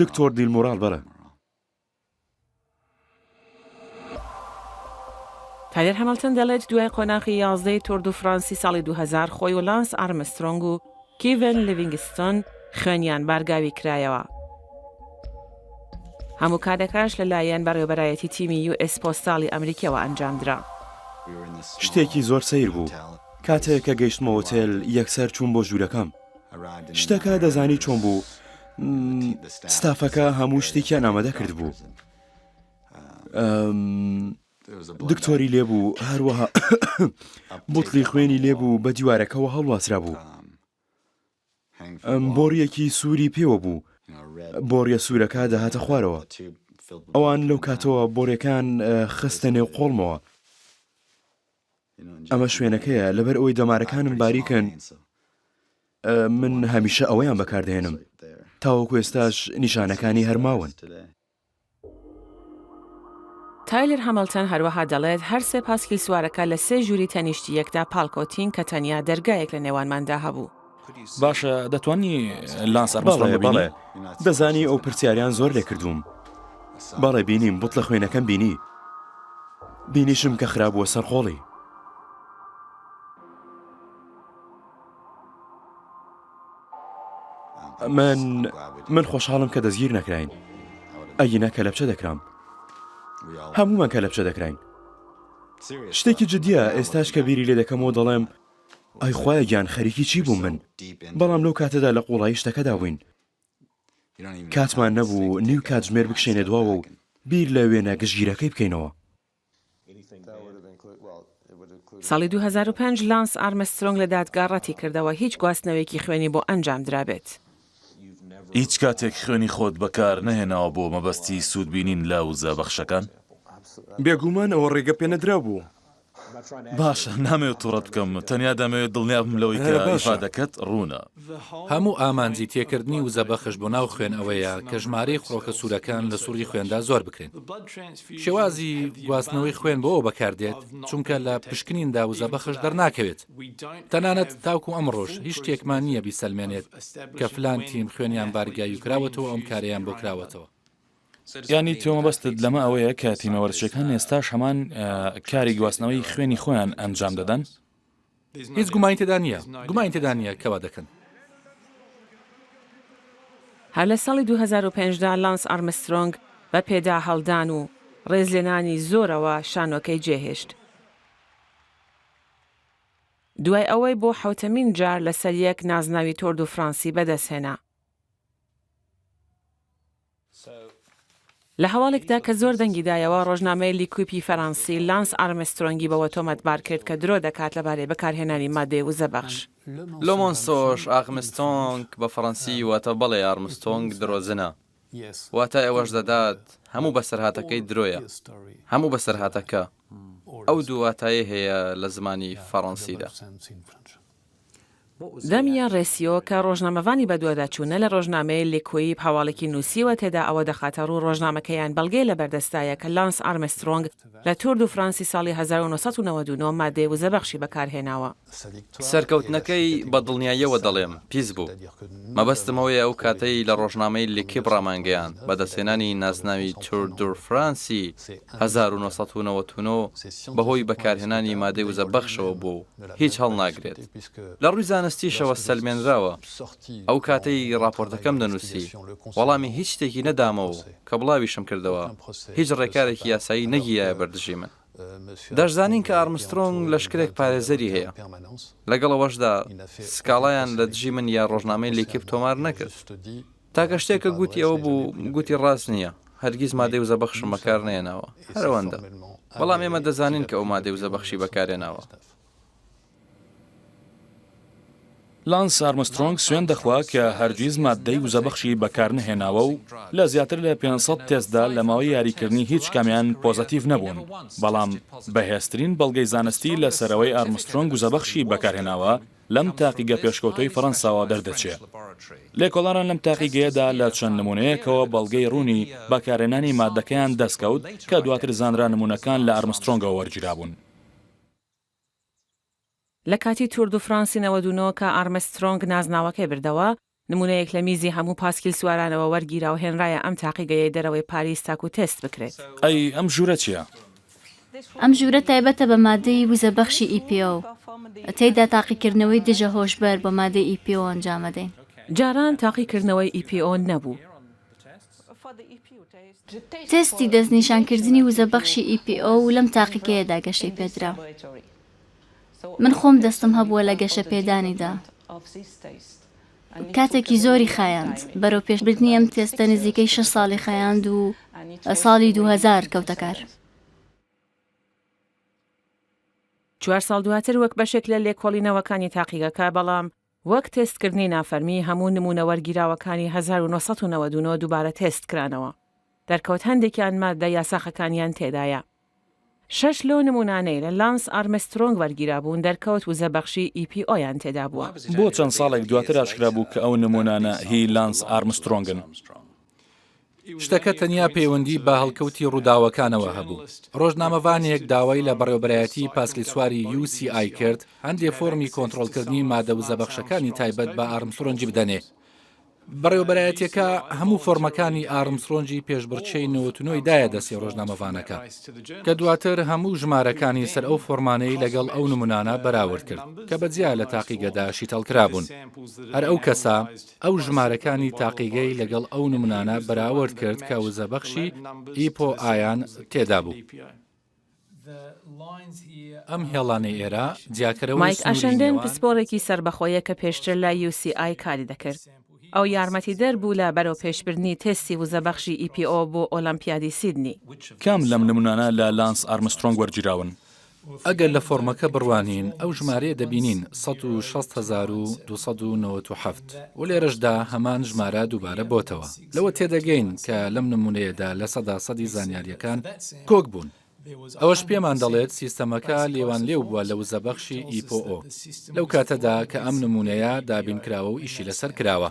دکتۆر دیل مۆرال، بەڵێ. تایلەر هامڵتن دەڵێت دوای قۆناخی یازدەی تۆر دو فرانسی ساڵی 2000 خۆی و لانس ئارمسترۆنگ و کیڤن لیڤینگستۆن خوێنیان بارگاوی کرایەوە. هەموو کارەکەش لەلایەن بەڕێوەبەرایەتی تیمی یو ئێس پۆستاڵی ئەمریکیەوە ئەنجامدرا. شتێکی زۆر سەیر بوو. کاتێک کە گەیشتمە ئۆتێل یەکسەر چووم بۆ ژوورەکەم. شتەکە دەزانی چۆن بوو، ستافەکە هەموو شتێکیان ئامادە کردبوو. دکتۆری لێبوو، هەروەها بوتڵی خوێنی لێبوو بە دیوارەکەوە هەڵواسرابوو. بۆڕیەکی سووری پێوە بوو، بۆڕیە سوورەکە دەهاتە خوارەوە. ئەوان لەو کاتەوە بۆڕیەکان خستە نێو قۆڵمەوە. ئەمە شوێنەکەیە، لەبەر ئەوەی دەمارەکانم باریکن، من هەمیشە ئەوەیان بەکاردەهێنم. تاوەکو ئێستاش نیشانەکانی هەر ماون. تایلەر هامڵتن هەروەها دەڵێت، هەر سێ پاسکیلسوارەکە لە سێ ژووری تەنیشتی یەکدا پاڵکەوتین کە تەنیا دەرگایەک لە نێوانماندا هەبوو. باشە دەتوانی لانس ئەرمسترۆنگ بەڵێ ببینی؟ بەڵێ دەزانی ئەو پرسیاریان زۆر لێ کردووم بەڵێ بینیم بوتڵە خوێنەکەم بینی بینیشم کە خرابووە سەر قۆڵی. من من خۆشحاڵم کە دەستگیر نەکراین ئەگینا کەلەپچە دەکرام هەموومان کەلەپچە دەکراین شتێکی جدیە ئێستاش کە بیری لێ دەکەمەوە دەڵێم ئای خوایە گیان خەریکی چی بووم من بەڵام لەو کاتەدا لە قوڵایی شتەکەدا بووین کاتمان نەبوو نیو کاتژمێر بکشێنە دواوە و بیر لە وێنە گشتگیرەکەی بکەینەوە. ساڵی 2005 لانس ئارمسترۆنگ لە دادگا ڕەتیکردەوە هیچ گواستنەوەیەکی خوێنی بۆ ئەنجامدرابێت. هیچ کاتێک خوێنی خۆت بەکار نەهێناوە بۆ مەبەستی سوودبینین لە وزەبەخشەکان؟ بێگومان ئەوە ڕێگە پێنەدراو بوو. باشە، نامەوێت توڕەت بکەم، تەنیا دەمەوێت دڵنیا بم لەوەی کە ئیفادەکەت ڕوونە. هەموو ئامانجی تێکردنی وزەبەخش بۆ ناو خوێن ئەوەیە کە ژمارەی خڕۆکە سوورەکان لە سوڕی خوێندا زۆر بکرێن. شێوازی گواستنەوەی خوێن بۆ ئەوە بەکاردێت چونکە لە پشکنیندا وزەبەخش دەرناکەوێت. تەنانەت تاوکو ئەمڕۆش هیچ شتێکمان نییە بیسەلمێنێت کە فلان تیم خوێنیان بارگاوی کراوەتەوە ئەم کارەیان بۆ کراوەتەوە. یانی تۆ مەبەستت لەمە ئەوەیە کە تیمە وەرزشیەکان ئێستاش هەمان کاری گواستنەوەی خوێنی خۆیان ئەنجام دەدەن؟ هیچ گومانی تێدا نییە، گومانی تێدا نییە کە وا دەکەن. هەر لە ساڵی 2005 دا لانس ئارمسترۆنگ بە پێداهەڵدان و ڕێزلێنانی زۆرەوە شانۆکەی جێهێشت. دوای ئەوەی بۆ حەوتەمین جار لەسەر یەک نازناوی تۆر دو فرانسی بەدەستهێنا. لە هەواڵێکدا کە زۆر دەنگی دایەوە، ڕۆژنامەی لیکویپی فەرەنسی لانس ئارمسترۆنگی بەوە تۆمەتبار کرد کە درۆ دەکات لەبارەی بەکارهێنانی مادەی وزەبەخش. لۆ مۆنسۆش ئاغمستۆنگ بە فەڕەنسی واتە بەڵێ ئارمستۆنگ درۆزنە. واتای ئەوەش دەدات هەموو بەسەرهاتەکەی درۆیە. هەموو بەسەرهاتەکە. ئەو دوو واتایەی هەیە لە زمانی فەڕەنسیدا. دامیان ڕێسیۆ کە ڕۆژنامەڤانی بەدواداچوونە لە ڕۆژنامەی لیکویپ هەواڵێکی نووسیوە تێدا ئەوە دەخاتە ڕوو ڕۆژنامەکەیان بەڵگەی لەبەردەستایە کە لانس ئارمسترۆنگ لە تور دو فرانسی ساڵی 1999 مادەی وزەبەخشی بەکارهێناوە. سەرکەوتنەکەی بە دڵنیاییەوە دەڵێم پیس بوو. مەبەستم ئەوەیە ئەو کاتەی لە ڕۆژنامەی لیکیپ ڕامانگەیاند بەدەستهێنانی نازناوی تور دور فرانسی 1999 بەهۆی بەکارهێنانی مادەی وزەبەخشەوە بووە و هیچ هەڵناگرێت. لە ڕووی زانستیشەوە سەلمێنراوە. ئەو کاتەی ڕاپۆرتەکەم دەنووسی، وەڵامی هیچ شتێکی نەدامەوە و کە بڵاویشم کردەوە، هیچ ڕێکارێکی یاسایی نەگیرایە بەر دژی من. دەشزانین کە ئارمسترۆنگ لەشکرێک پارێزەری هەیە. لەگەڵ ئەوەشدا سکاڵایان لە دژی من یا ڕۆژنامەی لیکیپ تۆمار نەکرد. تاکە شتێک کە گوتی ئەوە بوو، گوتی ڕاست نییە، هەرگیز مادەی وزەبەخشم بەکار نەهێناوە، هەر ئەوەندە. بەڵام ئێمە دەزانین کە ئەو مادەی وزەبەخشی بەکارهێناوە. لانس ئارمسترۆنگ سوێند دەخوا کە هەرگیز ماددەی وزەبەخشی بەکارنەهێناوە و لە زیاتر لە 500 تێستدا لە ماوەی یاریکردنی هیچ کامیان پۆزەتیڤ نەبوون، بەڵام بەهێزترین بەڵگەی زانستی لەسەر ئەوەی ئارمسترۆنگ وزەبەخشی بەکارهێناوە لەم تاقیگە پێشکەوتووەی فەرەنساوە دەردەچێ. لێکۆڵەران لەم تاقیگەیەدا لە چەند نموونەیەکەوە بەڵگەی ڕوونی بەکارهێنانی ماددەکەیان دەستکەوت کە دواتر زانرا نموونەکان لە ئارمسترۆنگەوە وەرگیرابوون. لە کاتی تور دو فرانسی 99 کە ئارمسترۆنگ نازناوەکەی بردەوە، نموونەیەک لە میزی هەموو پاسکیل سوارانەوە وەرگیرا و هێنرایە ئەم تاقیگەیەی دەرەوەی پاریس تاکو تێست بکرێت. ئەی ئەم ژوورە چییە؟ ئەم ژوورە تایبەتە بە مادەی وزەبەخشی EPO. تێیدا تاقیکردنەوەی دژە هۆشبەر بۆ مادەی EPO ئەنجامەدەین. جاران تاقیکردنەوەی EPO نەبوو. تێستی دەستنیشانکردنی وزەبەخشی EPO لەم تاقیگەیەدا گەشەی پێدرا. من خۆم دەستم هەبووە لە گەشەپێدانیدا. کاتێکی زۆری خایاند. بەرەوپێشبردنی ئەم تێستە نزیکەی شەش ساڵی خایاند و ساڵی 2000 کەوتە کار. چوار ساڵ دواتر وەک بەشێک لە لێکۆڵینەوەکانی تاقیگەکە، بەڵام وەک تێستکردنی نافەرمی، هەموو نموونە وەرگیراوەکانی 1999 دووبارە تێست کرانەوە. دەرکەوت هەندێکیان ماددە یاساخەکانیان تێدایە. شەش لەو نموونانەی لە لانس ئارمسترۆنگ وەرگیرابوون دەرکەوت وزەبەخشی EPO یان تێدابووە. بۆ چەند ساڵێک دواتر ئاشکرا بوو کە ئەو نموونانە هی لانس ئارمسترۆنگن. شتەکە تەنیا پەیوەندی بە هەڵکەوتی ڕووداوەکانەوە هەبوو. ڕۆژنامەڤانێک داوای لە بەڕێوەبەرایەتی پاسکیلسواری UCI کرد هەندێ فۆرمی کۆنتڕۆڵکردنی مادە وزەبەخشەکانی تایبەت بە ئارمسترۆنگی بدەنێ. بەڕێوەبەرایەتیەکە هەموو فۆرمەکانی ئارمسترۆنگی پێشبڕکێی 99 ی دایە دەستی ڕۆژنامەڤانەکە، کە دواتر هەموو ژمارەکانی سەر ئەو فۆرمانەی لەگەڵ ئەو نمونانە بەراورد کرد کە بە جیا لە تاقیگەدا شیتەڵکرابوون. هەر ئەو کەسە ئەو ژمارەکانی تاقیگەی لەگەڵ ئەو نمونانە بەراورد کرد کە وزەبەخشی ئیپۆ ئایان تێدابوو. ئەم هێڵانەی ئێرە جیاکەرەوەی مایک سنووری ئاشندن نێوان. پسپۆڕێکی سەربەخۆیە کە پێشتر لە UCI کاری دەکرد. ئەو یارمەتیدەر بوو لە بەرەوپێشبردنی تێستی وزەبەخشی EPO بۆ ئۆلەمپیادی سیدنی. کام لەم نمونانە لە لانس ئارمسترۆنگ وەرگیراون؟ ئەگەر لە فۆڕمەکە بڕوانین ئەو ژمارەیە دەبینین، 160297، و لێرەشدا هەمان ژمارە دووبارە بۆتەوە. لەوە تێدەگەین کە لەم نمونەیەدا لە سەدا سەدی زانیارییەکان کۆک بوون. ئەوەش پێمان دەڵێت سیستەمەکە لێوانلێو بووە لە وزەبەخشی EPO لەو کاتەدا کە ئەم نمونەیە دابینکراوە و ئیشی لەسەر کراوە.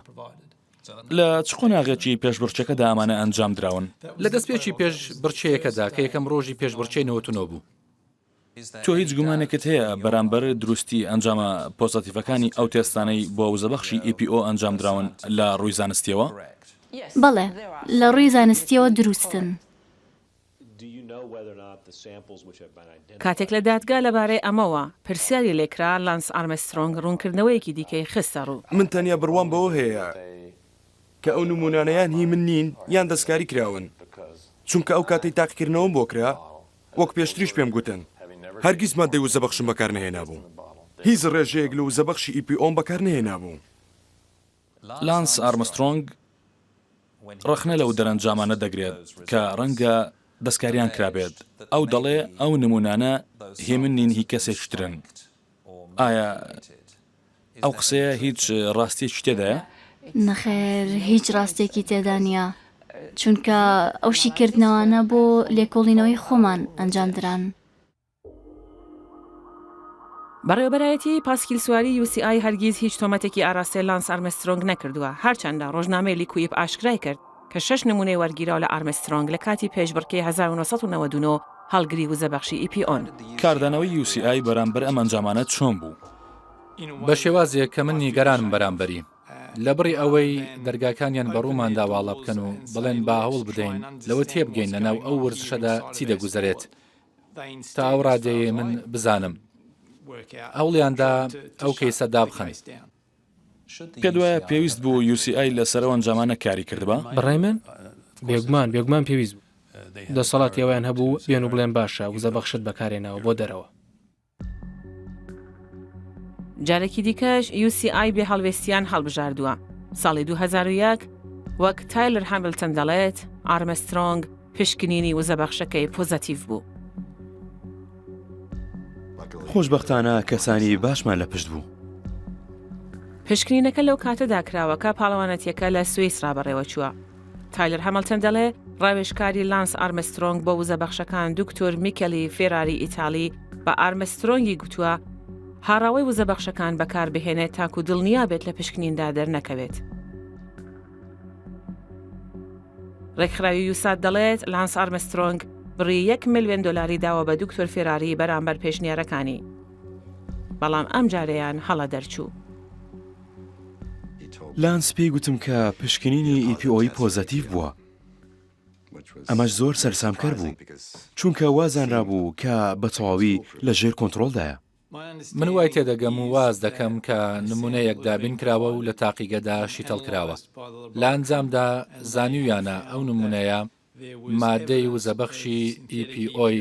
لە چ قۆناغێکی پێشبڕکێکەدا ئەمانە ئەنجام دراون؟ لە دەستپێکی پێشبڕکێیەکەدا کە یەکەم ڕۆژی پێشبڕکێی 99 بوو. تۆ هیچ گومانێکت هەیە بەرامبەر دروستی ئەنجامە پۆزەتیڤەکانی ئەو تێستانەی بۆ وزەبەخشی EPO ئەنجام دراون لە ڕووی زانستیەوە؟ بەڵێ، لە ڕووی زانستیەوە دروستن. کاتێک لە دادگا لەبارەی ئەمەوە پرسیاری لێکرا، لانس ئارمسترۆنگ ڕوونکردنەوەیەکی دیکەی خستەڕوو. من تەنیا بڕوام بەوە هەیە کە ئەو نموونانە یان هی من نین یان دەستکاری کراون، چونکە ئەو کاتەی تاقیکردنەوەم بۆ کرا، وەک پێشتریش پێم گوتن، هەرگیز ماددەی وزەبەخشم بەکارنەهێنابوو. هیچ ڕێژەیەک لە وزەبەخشی EPO م بەکارنەهێنابوو. لانس ئارمسترۆنگ ڕەخنە لەو دەرەنجامانە دەگرێت کە ڕەنگە دەستکاریان کرابێت، ئەو دەڵێ ئەو نموونانە هی من نین هی کەسێکی ترن. ئایا ئەو قسەیە هیچ ڕاستیەکی تێدایە؟ نەخێر هیچ ڕاستیەکی تێدا نییە، چونکە ئەو شیکردنەوانە بۆ لێکۆڵینەوەی خۆمان ئەنجامدران. بەڕێوەبەرایەتیی پاسکیلسواری UCI هەرگیز هیچ تۆمەتێکی ئاراستەی لانس ئارمسترۆنگ نەکردووە، هەرچەندە ڕۆژنامەی لیکویپ ئاشکرای کرد کە شەش نموونەی وەرگیراو لە ئارمسترۆنگ لە کاتی پێشبڕکێی 1999 هەڵگری وزەبەخشی EPO ن. کاردانەوەی UCI بەرامبەر ئەم ئەنجامانە چۆن بوو؟ بە شێوازێک کە من نیگەرانم بەرامبەری. لەبڕی ئەوەی دەرگاکانیان بە ڕووماندا واڵا بکەن و بڵێن با هەوڵ بدەین لەوە تێبگەین لەناو ئەو وەرزشەدا چی دەگوزەرێت، تا ئەو ڕادەیەی من بزانم هەوڵیاندا ئەو کەیسە دابخەن. پێت وایە پێویست بوو UCI لەسەر ئەو ئەنجامانە کاری کردبا؟ بەڕای من بێگومان، بێگومان پێویست بوو. دەسەڵاتی ئەوەیان هەبوو بێن و بڵێن باشە وزەبەخشت بەکارهێناوە بۆ دەرەوە. جارێکی دیکەش UCI بێ هەڵوێستیان هەڵبژاردووە. ساڵی 2001 وەک تایلەر هامیلتن دەڵێت، ئارمسترۆنگ پشکنینی وزەبەخشەکەی پۆزەتیڤ بوو. خۆشبەختانە کەسانی باشمان لە پشت بوو. پشکنینەکە لەو کاتەدا کراوە کە پاڵەوانەتیەکە لە سویسرا بەڕێوەچووە. تایلەر هامڵتن دەڵێ، ڕاوێژکاری لانس ئارمسترۆنگ بۆ وزەبەخشەکان دوکتور میکێلی فێراری ئیتاڵی بە ئارمسترۆنگی گوتووە هاڕاوەی وزەبەخشەکان بەکاربهێنێت تاکو دڵنیا بێت لە پشکنیندا دەرنەکەوێت. ڕێکخراوی یوساد دەڵێت لانس ئارمسترۆنگ بڕی یەک ملیۆن دۆلاری داوە بە دوکتۆر فێراری بەرامبەر پێشنیارەکانی، بەڵام ئەمجارەیان هەڵە دەرچوو. لانس پێی گوتم کە پشکنینی EPO ی پۆزەتیڤ بووە. ئەمەش زۆر سەرسامکەر بوو، چونکە وا زانرابوو کە بە تەواوی لە ژێر کۆنتڕۆڵدایە. من وای تێدەگەم و واز دەکەم کە نمونەیەک دابین کراوە و لە تاقیگەدا شیتەڵ کراوە. لە ئەنجامدا زانیویانە ئەو نمونەیە مادەی وزەبەخشی EPO ی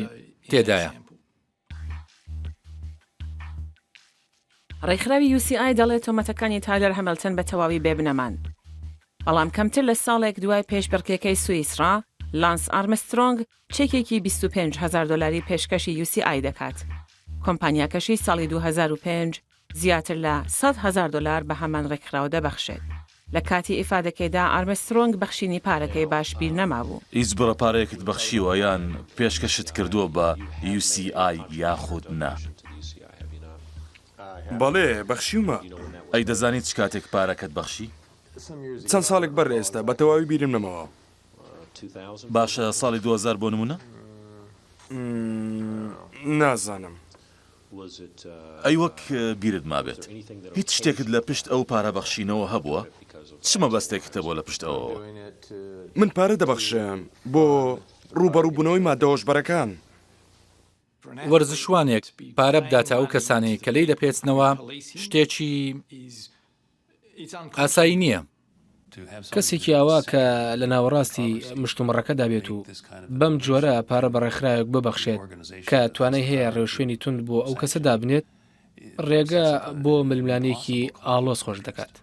تێدایە. ڕێکخراوی UCI دەڵێت تۆمەتەکانی تایلەر هەملتن بە تەواوی بێ بنەمان. بەڵام کەمتر لە ساڵێک دوای پێشبڕکێکەی سویسڕا، لانس ئارمسترۆنگ چێکێکی 25 هەزار دۆلاری پێشکەشی UCI دەکات. کۆمپانیاکەشی ساڵی 2005 زیاتر لە 100 هەزار دۆلار بە هەمان ڕێکخراو دەبەخشێت. لە کاتی ئیفادەکەیدا ئارمسترۆنگ بەخشینی پارەکەی باش بیر نەمابوو. هیچ بڕە پارەیەکت بەخشیوە یان پێشکەشت کردووە بە UCI یاخود نا؟ بەڵێ، بەخشیومە. ئەی دەزانیت چ کاتێک پارەکەت بەخشی؟ چەند ساڵێک بەر لە ئێستا، بە تەواوی بیرم نەماوە. باشە ساڵی 2000 بۆ نموونە؟ نازانم. ئەی وەک بیرت مابێت هیچ شتێکت لە پشت ئەو پارە بەخشینەوە هەبووە؟ چ مەبەستێکت هەبووە لە پشت ئەوەوە؟ من پارە دەبەخشم بۆ ڕووبەڕووبوونەوەی ماددە هۆشبەرەکان. وەرزشوانێک پارە بداتە ئەو کەسانەی کە لێی دەپێچنەوە شتێکی ئاسایی نییە. کەسێکی ئاوا کە لە ناوەڕاستی مشتومڕەکەدا بێت و بەم جۆرە پارە بە ڕێکخراوێک ببەخشێت کە توانای هەیە ڕێوشوێنی توند بۆ ئەو کەسە دابنێت، ڕێگە بۆ ململانێیەکی ئاڵۆز خۆش دەکات.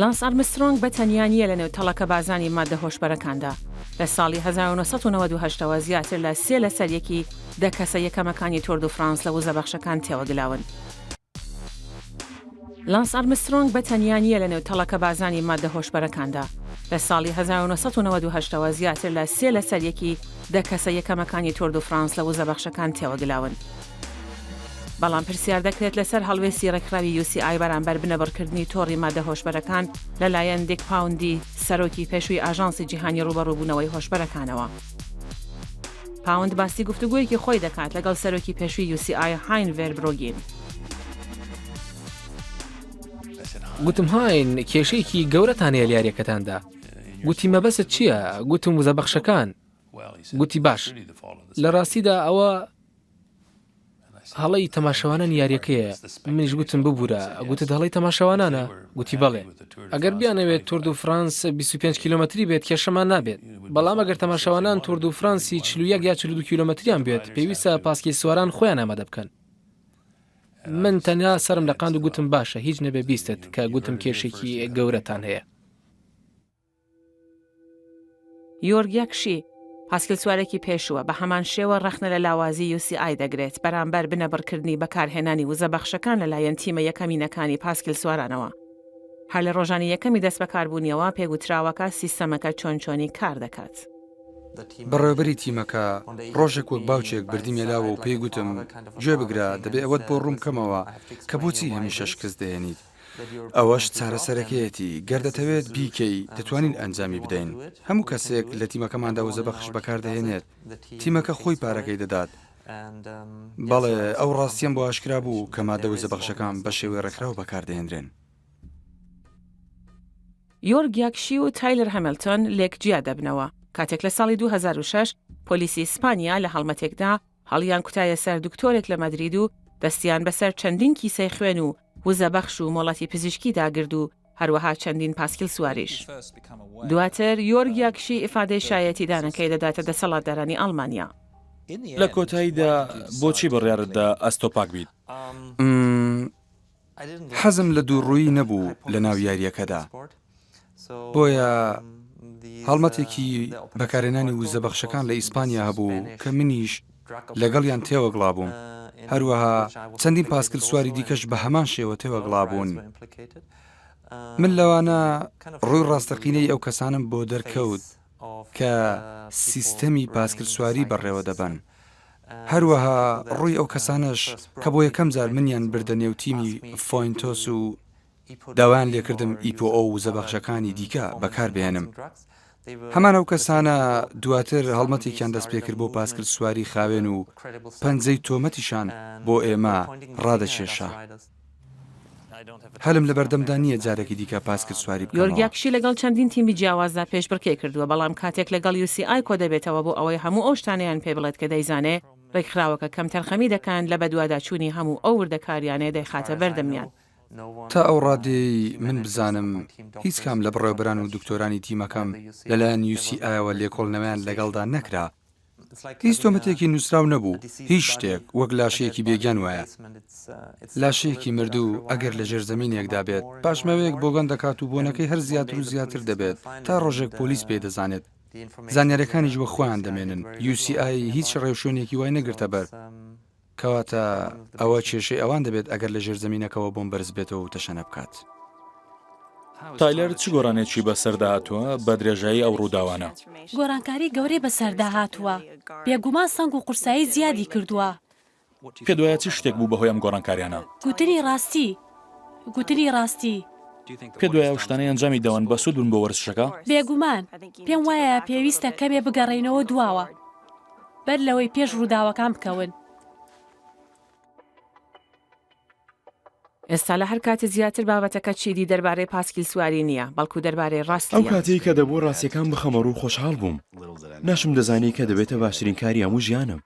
لانس ئارمسترۆنگ بە تەنیا نییە لەنێو تەڵەکەبازانی ماددە هۆشبەرەکاندا. لە ساڵی 1998 ەوە زیاتر لە سێ لەسەر یەکی دە کەسە یەکەمەکانی تۆر دو فرانس لە وزەبەخشەکان تێوەگلاون. لانس ئارمسترۆنگ بە تەنیا نییە لەنێو تەڵەکەبازانی ماددە هۆشبەرەکاندا. لە ساڵی 1998 ەوە زیاتر لە سێ لەسەر یەکی دە کەسە یەکەمەکانی تۆر دو فرانس لە وزەبەخشەکان تێوەگلاون. بەڵام پرسیار دەکرێت لەسەر هەڵوێستی ڕێکخراوی UCI بەرامبەر بنەبڕکردنی تۆڕی مادە هۆشبەرەکان لەلایەن دیک پاوندی سەرۆکی پێشووی ئاژانسی جیهانی ڕووبەڕووبوونەوەی هۆشبەرەکانەوە. پاوند باسی گفتوگۆیەکی خۆی دەکات لەگەڵ سەرۆکی پێشووی UCI هاین ڤێربرۆگین. گوتم هاین کێشەیەکی گەورەتان هەیە لە یارییەکەتاندا. گوتی مەبەستت چییە؟ گوتم وزەبەخشەکان. گوتی باش، لە ڕاستیدا ئەوە هەڵەی تەماشەوانانی یاریەکەیە، منیش گوتم ببورە، گوتت هەڵەی تەماشەوانانە؟ گوتی بەڵێ. ئەگەر بیانەوێت تۆر دو فرانس 25 کیلۆمەتری بێت کێشەمان نابێت، بەڵام ئەگەر تەماشەوانان تۆر دو فرانسی 41 یا 42 کیلۆمەتریان بێت، پێویستە پاسکیل سواران خۆیان ئامادە بکەن. من تەنیا سەرم لەقاند و گوتم باشە، هیچ نەبێ بیستت کە گوتم کێشێکی گەورەتان هەیە. یۆرگ یاکشی، پاسکیلسوارێکی پێشووە، بە هەمان شێوە ڕەخنە لە لاوازی UCI دەگرێت بەرامبەر بنەبڕکردنی بەکارهێنانی وزەبەخشەکان لەلایەن تیمە یەکەمینەکانی پاسکیلسوارانەوە. هەر لە ڕۆژانی یەکەمی دەستبەکاربوونیەوە پێگوتراوە کە سیستەمەکە چۆن چۆنی کار دەکات. بەڕێوەبەری تیمەکە ڕۆژێک وەک باوکێک بردیمیە لاوە و پێی گوتم، گوێ بگرە، دەبێ ئەوەت بۆ ڕوون بکەمەوە کە بۆچی هەمیشە شکست دەهێنیت. ئەوەش چارەسەرەکەیەتی، گەر دەتەوێت بیکەی دەتوانین ئەنجامی بدەین. هەموو کەسێک لە تیمەکەماندا وزەبەخش بەکاردەهێنێت، تیمەکە خۆی پارەکەی دەدات. بەڵێ، ئەو ڕاستییەم بۆ ئاشکرا بوو کە ماددە وزەبەخشەکان بە شێوەی ڕێکخراو بەکاردەهێنرێن. یۆرگ یاکشی و تایلەر هامیلتۆن لێک جیا دەبنەوە، کاتێک لە ساڵی 2006 پۆلیسی ئیسپانیا لە هەڵمەتێکدا هەڵیان کوتایە سەر دکتۆرێک لە مەدرید و دەستیان بەسەر چەندین کیسەی خوێن و وزەبەخش و مۆڵەتی پزیشکیدا گرد و هەروەها چەندین پاسکیل سواریش. دواتر یۆرگ یاکشی ئیفادەی شایەتیدانەکەی دەداتە دەسەڵاتدارانی ئەڵمانیا. لە کۆتاییدا بۆچی بڕیارت دا ئەستۆپاک بیت؟ حەزم لە دووڕوویی نەبوو لە ناو یارییەکەدا، بۆیە هەڵمەتێکی بەکارهێنانی وزەبەخشەکان لە ئیسپانیا هەبوو کە منیش لەگەڵیان تێوەگڵابووم، هەروەها چەندین پاسکلسواری دیکەش بە هەمان شێوە تێوەگڵابوون. من لەوانە ڕووی ڕاستەقینەی ئەو کەسانەم بۆ دەرکەوت کە سیستەمی پاسکلسواری بەڕێوەدەبەن. هەروەها ڕووی ئەو کەسانەش کە بۆ یەکەم جار منیان بردە نێو تیمی فۆینتۆس و داوایان لێکردم ئیپۆ و وزەبەخشەکانی دیکە بەکاربهێنم. هەمان ئەو کەسانە دواتر هەڵمەتێکیان دەستپێکرد بۆ پاسکل سواری خاوێن و پەنجەی تۆمەتیشان بۆ ئێمە ڕادەکێشا. هەلم لەبەردەمدا نییە جارێکی دیکە پاسکل سواری یۆرگ بکەمەوە. یاکشی لەگەڵ چەندین تیمی جیاوازدا پێشبڕکێی کردووە، بەڵام کاتێک لەگەڵ UCI کۆدەبێتەوە بۆ ئەوەی هەموو ئەو شتانەیان پێ بڵێت کە دەیزانێ، ڕێکخراوەکە کەمتەرخەمی دەکەن لە بەدواداچوونی هەموو ئەو وردەکاریانەی دەیخاتە بەردەمیان. تا ئەو ڕادەیەی من بزانم هیچ کام لە بەڕێوەبەران و دکتۆرانی تیمەکەم لەلایەن UCI ەوە لێکۆڵینەوەیان لەگەڵدا نەکرا. هیچ تۆمەتێکی نووسراو نەبوو، هیچ شتێک، وەک لاشەیەکی بێگیان وایە. لاشەیەکی مردوو ئەگەر لە ژێرزەمینێکدا بێت، پاش ماوەیەک بۆگەن دەکات و بۆنەکەی هەر زیاتر و زیاتر دەبێت تا ڕۆژێک پۆلیس پێی دەزانێت. زانیارییەکانیش وەک خۆیان دەمێنن. UCI هیچ ڕێوشوێنێکی وای نەگرتە بەر. کەواتە ئەوە کێشەی ئەوان دەبێت ئەگەر لە ژێرزەمینەکەوە بۆم بەرز بێتەوە و تەشەنە بکات. تایلەر چ گۆڕانێکی بەسەردا هاتووە بە درێژایی ئەو ڕووداوانە؟ گۆڕانکاری گەورەی بەسەردا هاتووە، بێگومان سەنگ و قورسایی زیادی کردووە. پێت وایە چ شتێک بوو بەهۆی ئەم گۆڕانکاریانە؟ گوتنی ڕاستی، گوتنی ڕاستی. پێت وایە ئەو شتانەی ئەنجامی داون بەسوود بوون بۆ وەرزشەکە؟ بێگومان، پێم وایە پێویستە کەمێ بگەڕێینەوە دواوە بەر لەوەی پێش ڕووداوەکان بکەون. ئێستا لە هەر کاتێ زیاتر بابەتەکە چیدی دەربارەی پاسکیلسواری نییە، بەڵکو دەربارەی ئەو ڕاستییە. کاتەی کە دەبوو ڕاستیەکان بخەمە ڕوو خۆشحاڵ بووم. ناشم دەزانی کە دەبێتە باشترین کاری هەموو ژیانم.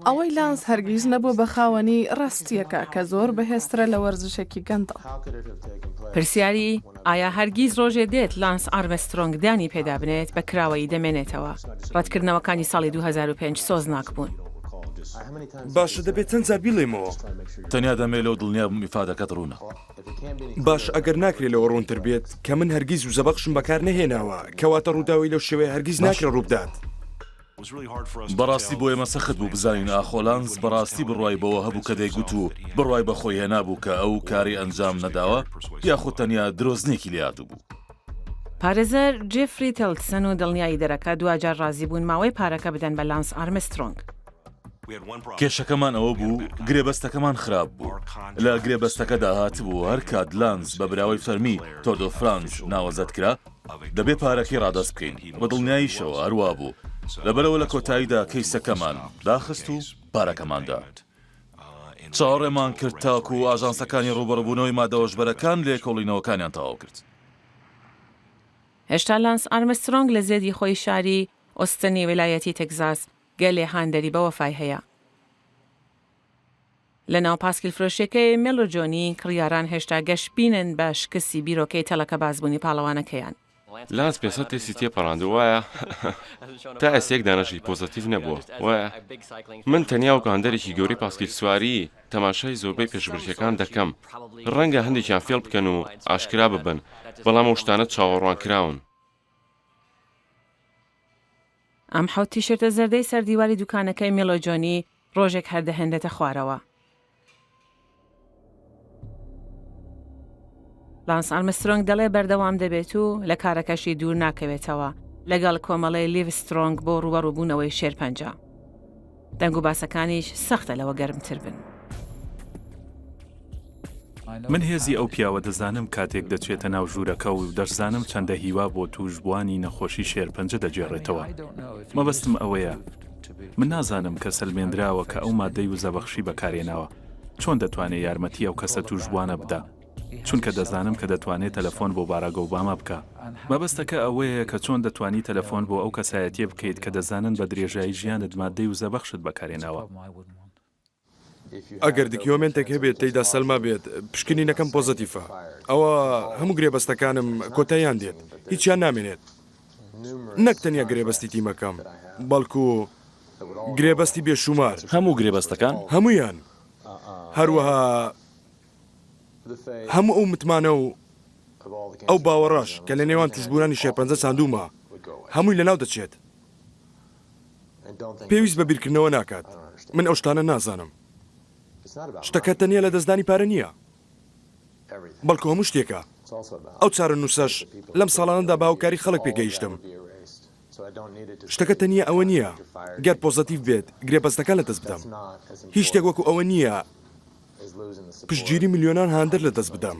ئەوەی لانس هەرگیز نەبووە بە خاوەنی ڕاستییەکە کە زۆر بەهێزترە لە وەرزشێکی گەندەڵ. پرسیاری، ئایا هەرگیز ڕۆژێ دێت لانس ئارمسترۆنگ دانی پێدا بنێت بە کراوەیی دەمێنێتەوە؟ ڕەتکردنەوەکانی ساڵی 2005 سۆزناک بوون. باشە دەبێت چەند جار بیڵێمەوە؟ تەنیا دەمەوێت لەوە دڵنیا بم ئیفادەکەت ڕوونە. باشە ئەگەر ناکرێت لەوە ڕوونتر بێت کە من هەرگیز وزەبەخشم بەکار نەهێناوە، کەواتە ڕووداوی لەو شێوەیە هەرگیز ناکرێت ڕووبدات. بەڕاستی بۆ ئێمە سەخت بوو بزانین ئاخۆ لانس بەڕاستی بڕوای بەوە هەبوو کە دەیگوت و بڕوای بە خۆی هێنابوو کە ئەو کارەی ئەنجام نەداوە یاخود تەنیا درۆزنێکی لێهاتوو بوو. پارێزەر جێفری تێلتسن و دڵنیاییدەرەکە دواجار ڕازی بوون ماوەی پارەکە بدەن بە لانس ئارمسترۆنگ. کێشەکەمان ئەوە بوو گرێبەستەکەمان خراپ بوو. لە گرێبەستەکەدا هاتبوو هەرکات لانس بە براوەی فەرمی تۆر دۆ فرانس ناوەزەد کرا، دەبێ پارەکەی ڕادەست بکەین، بە دڵنیاییشەوە هەر وا بوو، لەبەرئەوە لە کۆتاییدا کەیسەکەمان داخست و پارەکەمان دا. چاوەڕێمان کرد تاکوو ئاژانسەکانی ڕووبەڕووبوونەوەی مادە هۆشبەرەکان لێکۆڵینەوەکانیان تەواو کرد. هێشتا لانس ئارمسترۆنگ لە زێدی خۆی شاری ئۆستنی ویلایەتی تێکزاس گەلێ هاندەری بەوەفای هەیە. لە ناو پاسکیلفرۆشیەکەی مێلۆ جۆنی، کڕیاران هێشتا گەشبینن بە شکستی بیرۆکەی تەڵەکەبازبوونی پاڵەوانەکەیان. لانس 500 تێستی تێپەڕاندووە وایە؟ تا ئێستا یەک دانەشی پۆزەتیڤ نەبووە وایە؟ من تەنیا وەک هاندەرێکی گەورەی پاسکیلسواری تەماشای زۆربەی پێشبڕکێکان دەکەم، ڕەنگە هەندێکیان فێڵ بکەن و ئاشکرا ببن، بەڵام ئەو شتانە چاوەڕوانکراون. ئەم حەوت تیشێرتە زەردەی سەر دیواری دوکانەکەی میڵۆ جۆنی ڕۆژێک هەر دەهێنرێتە خوارەوە. لانس ئارمسترۆنگ دەڵێ بەردەوام دەبێت و لە کارەکەشی دوور ناکەوێتەوە لەگەڵ کۆمەڵەی لیڤ سترۆنگ بۆ ڕووبەڕووبوونەوەی شێرپەنجە. دەنگ و باسەکانیش سەختە لەوە گەرمتر بن. من هێزی ئەو پیاوە دەزانم کاتێک دەچێتە ناو ژوورەکە و دەشزانم چەندە هیوا بۆ تووشبووانی نەخۆشی شێرپەنجە دەگێڕێتەوە. مەبەستم ئەوەیە من نازانم کە سەلمێندراوە کە ئەو مادەی وزەبەخشی بەکارهێناوە چۆن دەتوانێ یارمەتی ئەو کەسە تووشبووانە بدا چونکە دەزانم کە دەتوانێ تەلەفۆن بۆ باراک ئۆباما بکا. مەبەستەکە ئەوەیە کە چۆن دەتوانی تەلەفۆن بۆ ئەو کەسایەتیە بکەیت کە دەزانن بە درێژایی ژیانت مادەی وزەبەخشت بەکارهێناوە. ئەگەر دکیۆمێنتێک هەبێت تێیدا سەلمابێت پشکنینەکەم پۆزەتیفە، ئەوا هەموو گرێبەستەکانم کۆتاییان دێت، هیچیان نامێنێت. نەک تەنیا گرێبەستی تیمەکەم، بەڵکو گرێبەستی بێشومار. هەموو گرێبەستەکان؟ هەموویان. هەروەها هەموو ئەو متمانە و ئەو باوەڕەش کە لە نێوان تووشبوونانی شێرپەنجە چاندوومە، هەمووی لەناو دەچێت. پێویست بە بیرکردنەوە ناکات. من ئەو شتانە نازانم. شتەکە تەنیا لەدەستدانی پارە نییە، بەڵکو هەموو شتێکە. ئەو چارەنووسەش لەم ساڵانەدا بە هاوکاری خەڵک پێگەیشتم. شتەکە تەنیا ئەوە نییە گەر پۆزەتیڤ بێت گرێبەستەکان لەدەست بدەم. هیچ شتێک وەکو ئەوە نییە پشتگیری ملیۆنان هاندەر لەدەست بدەم.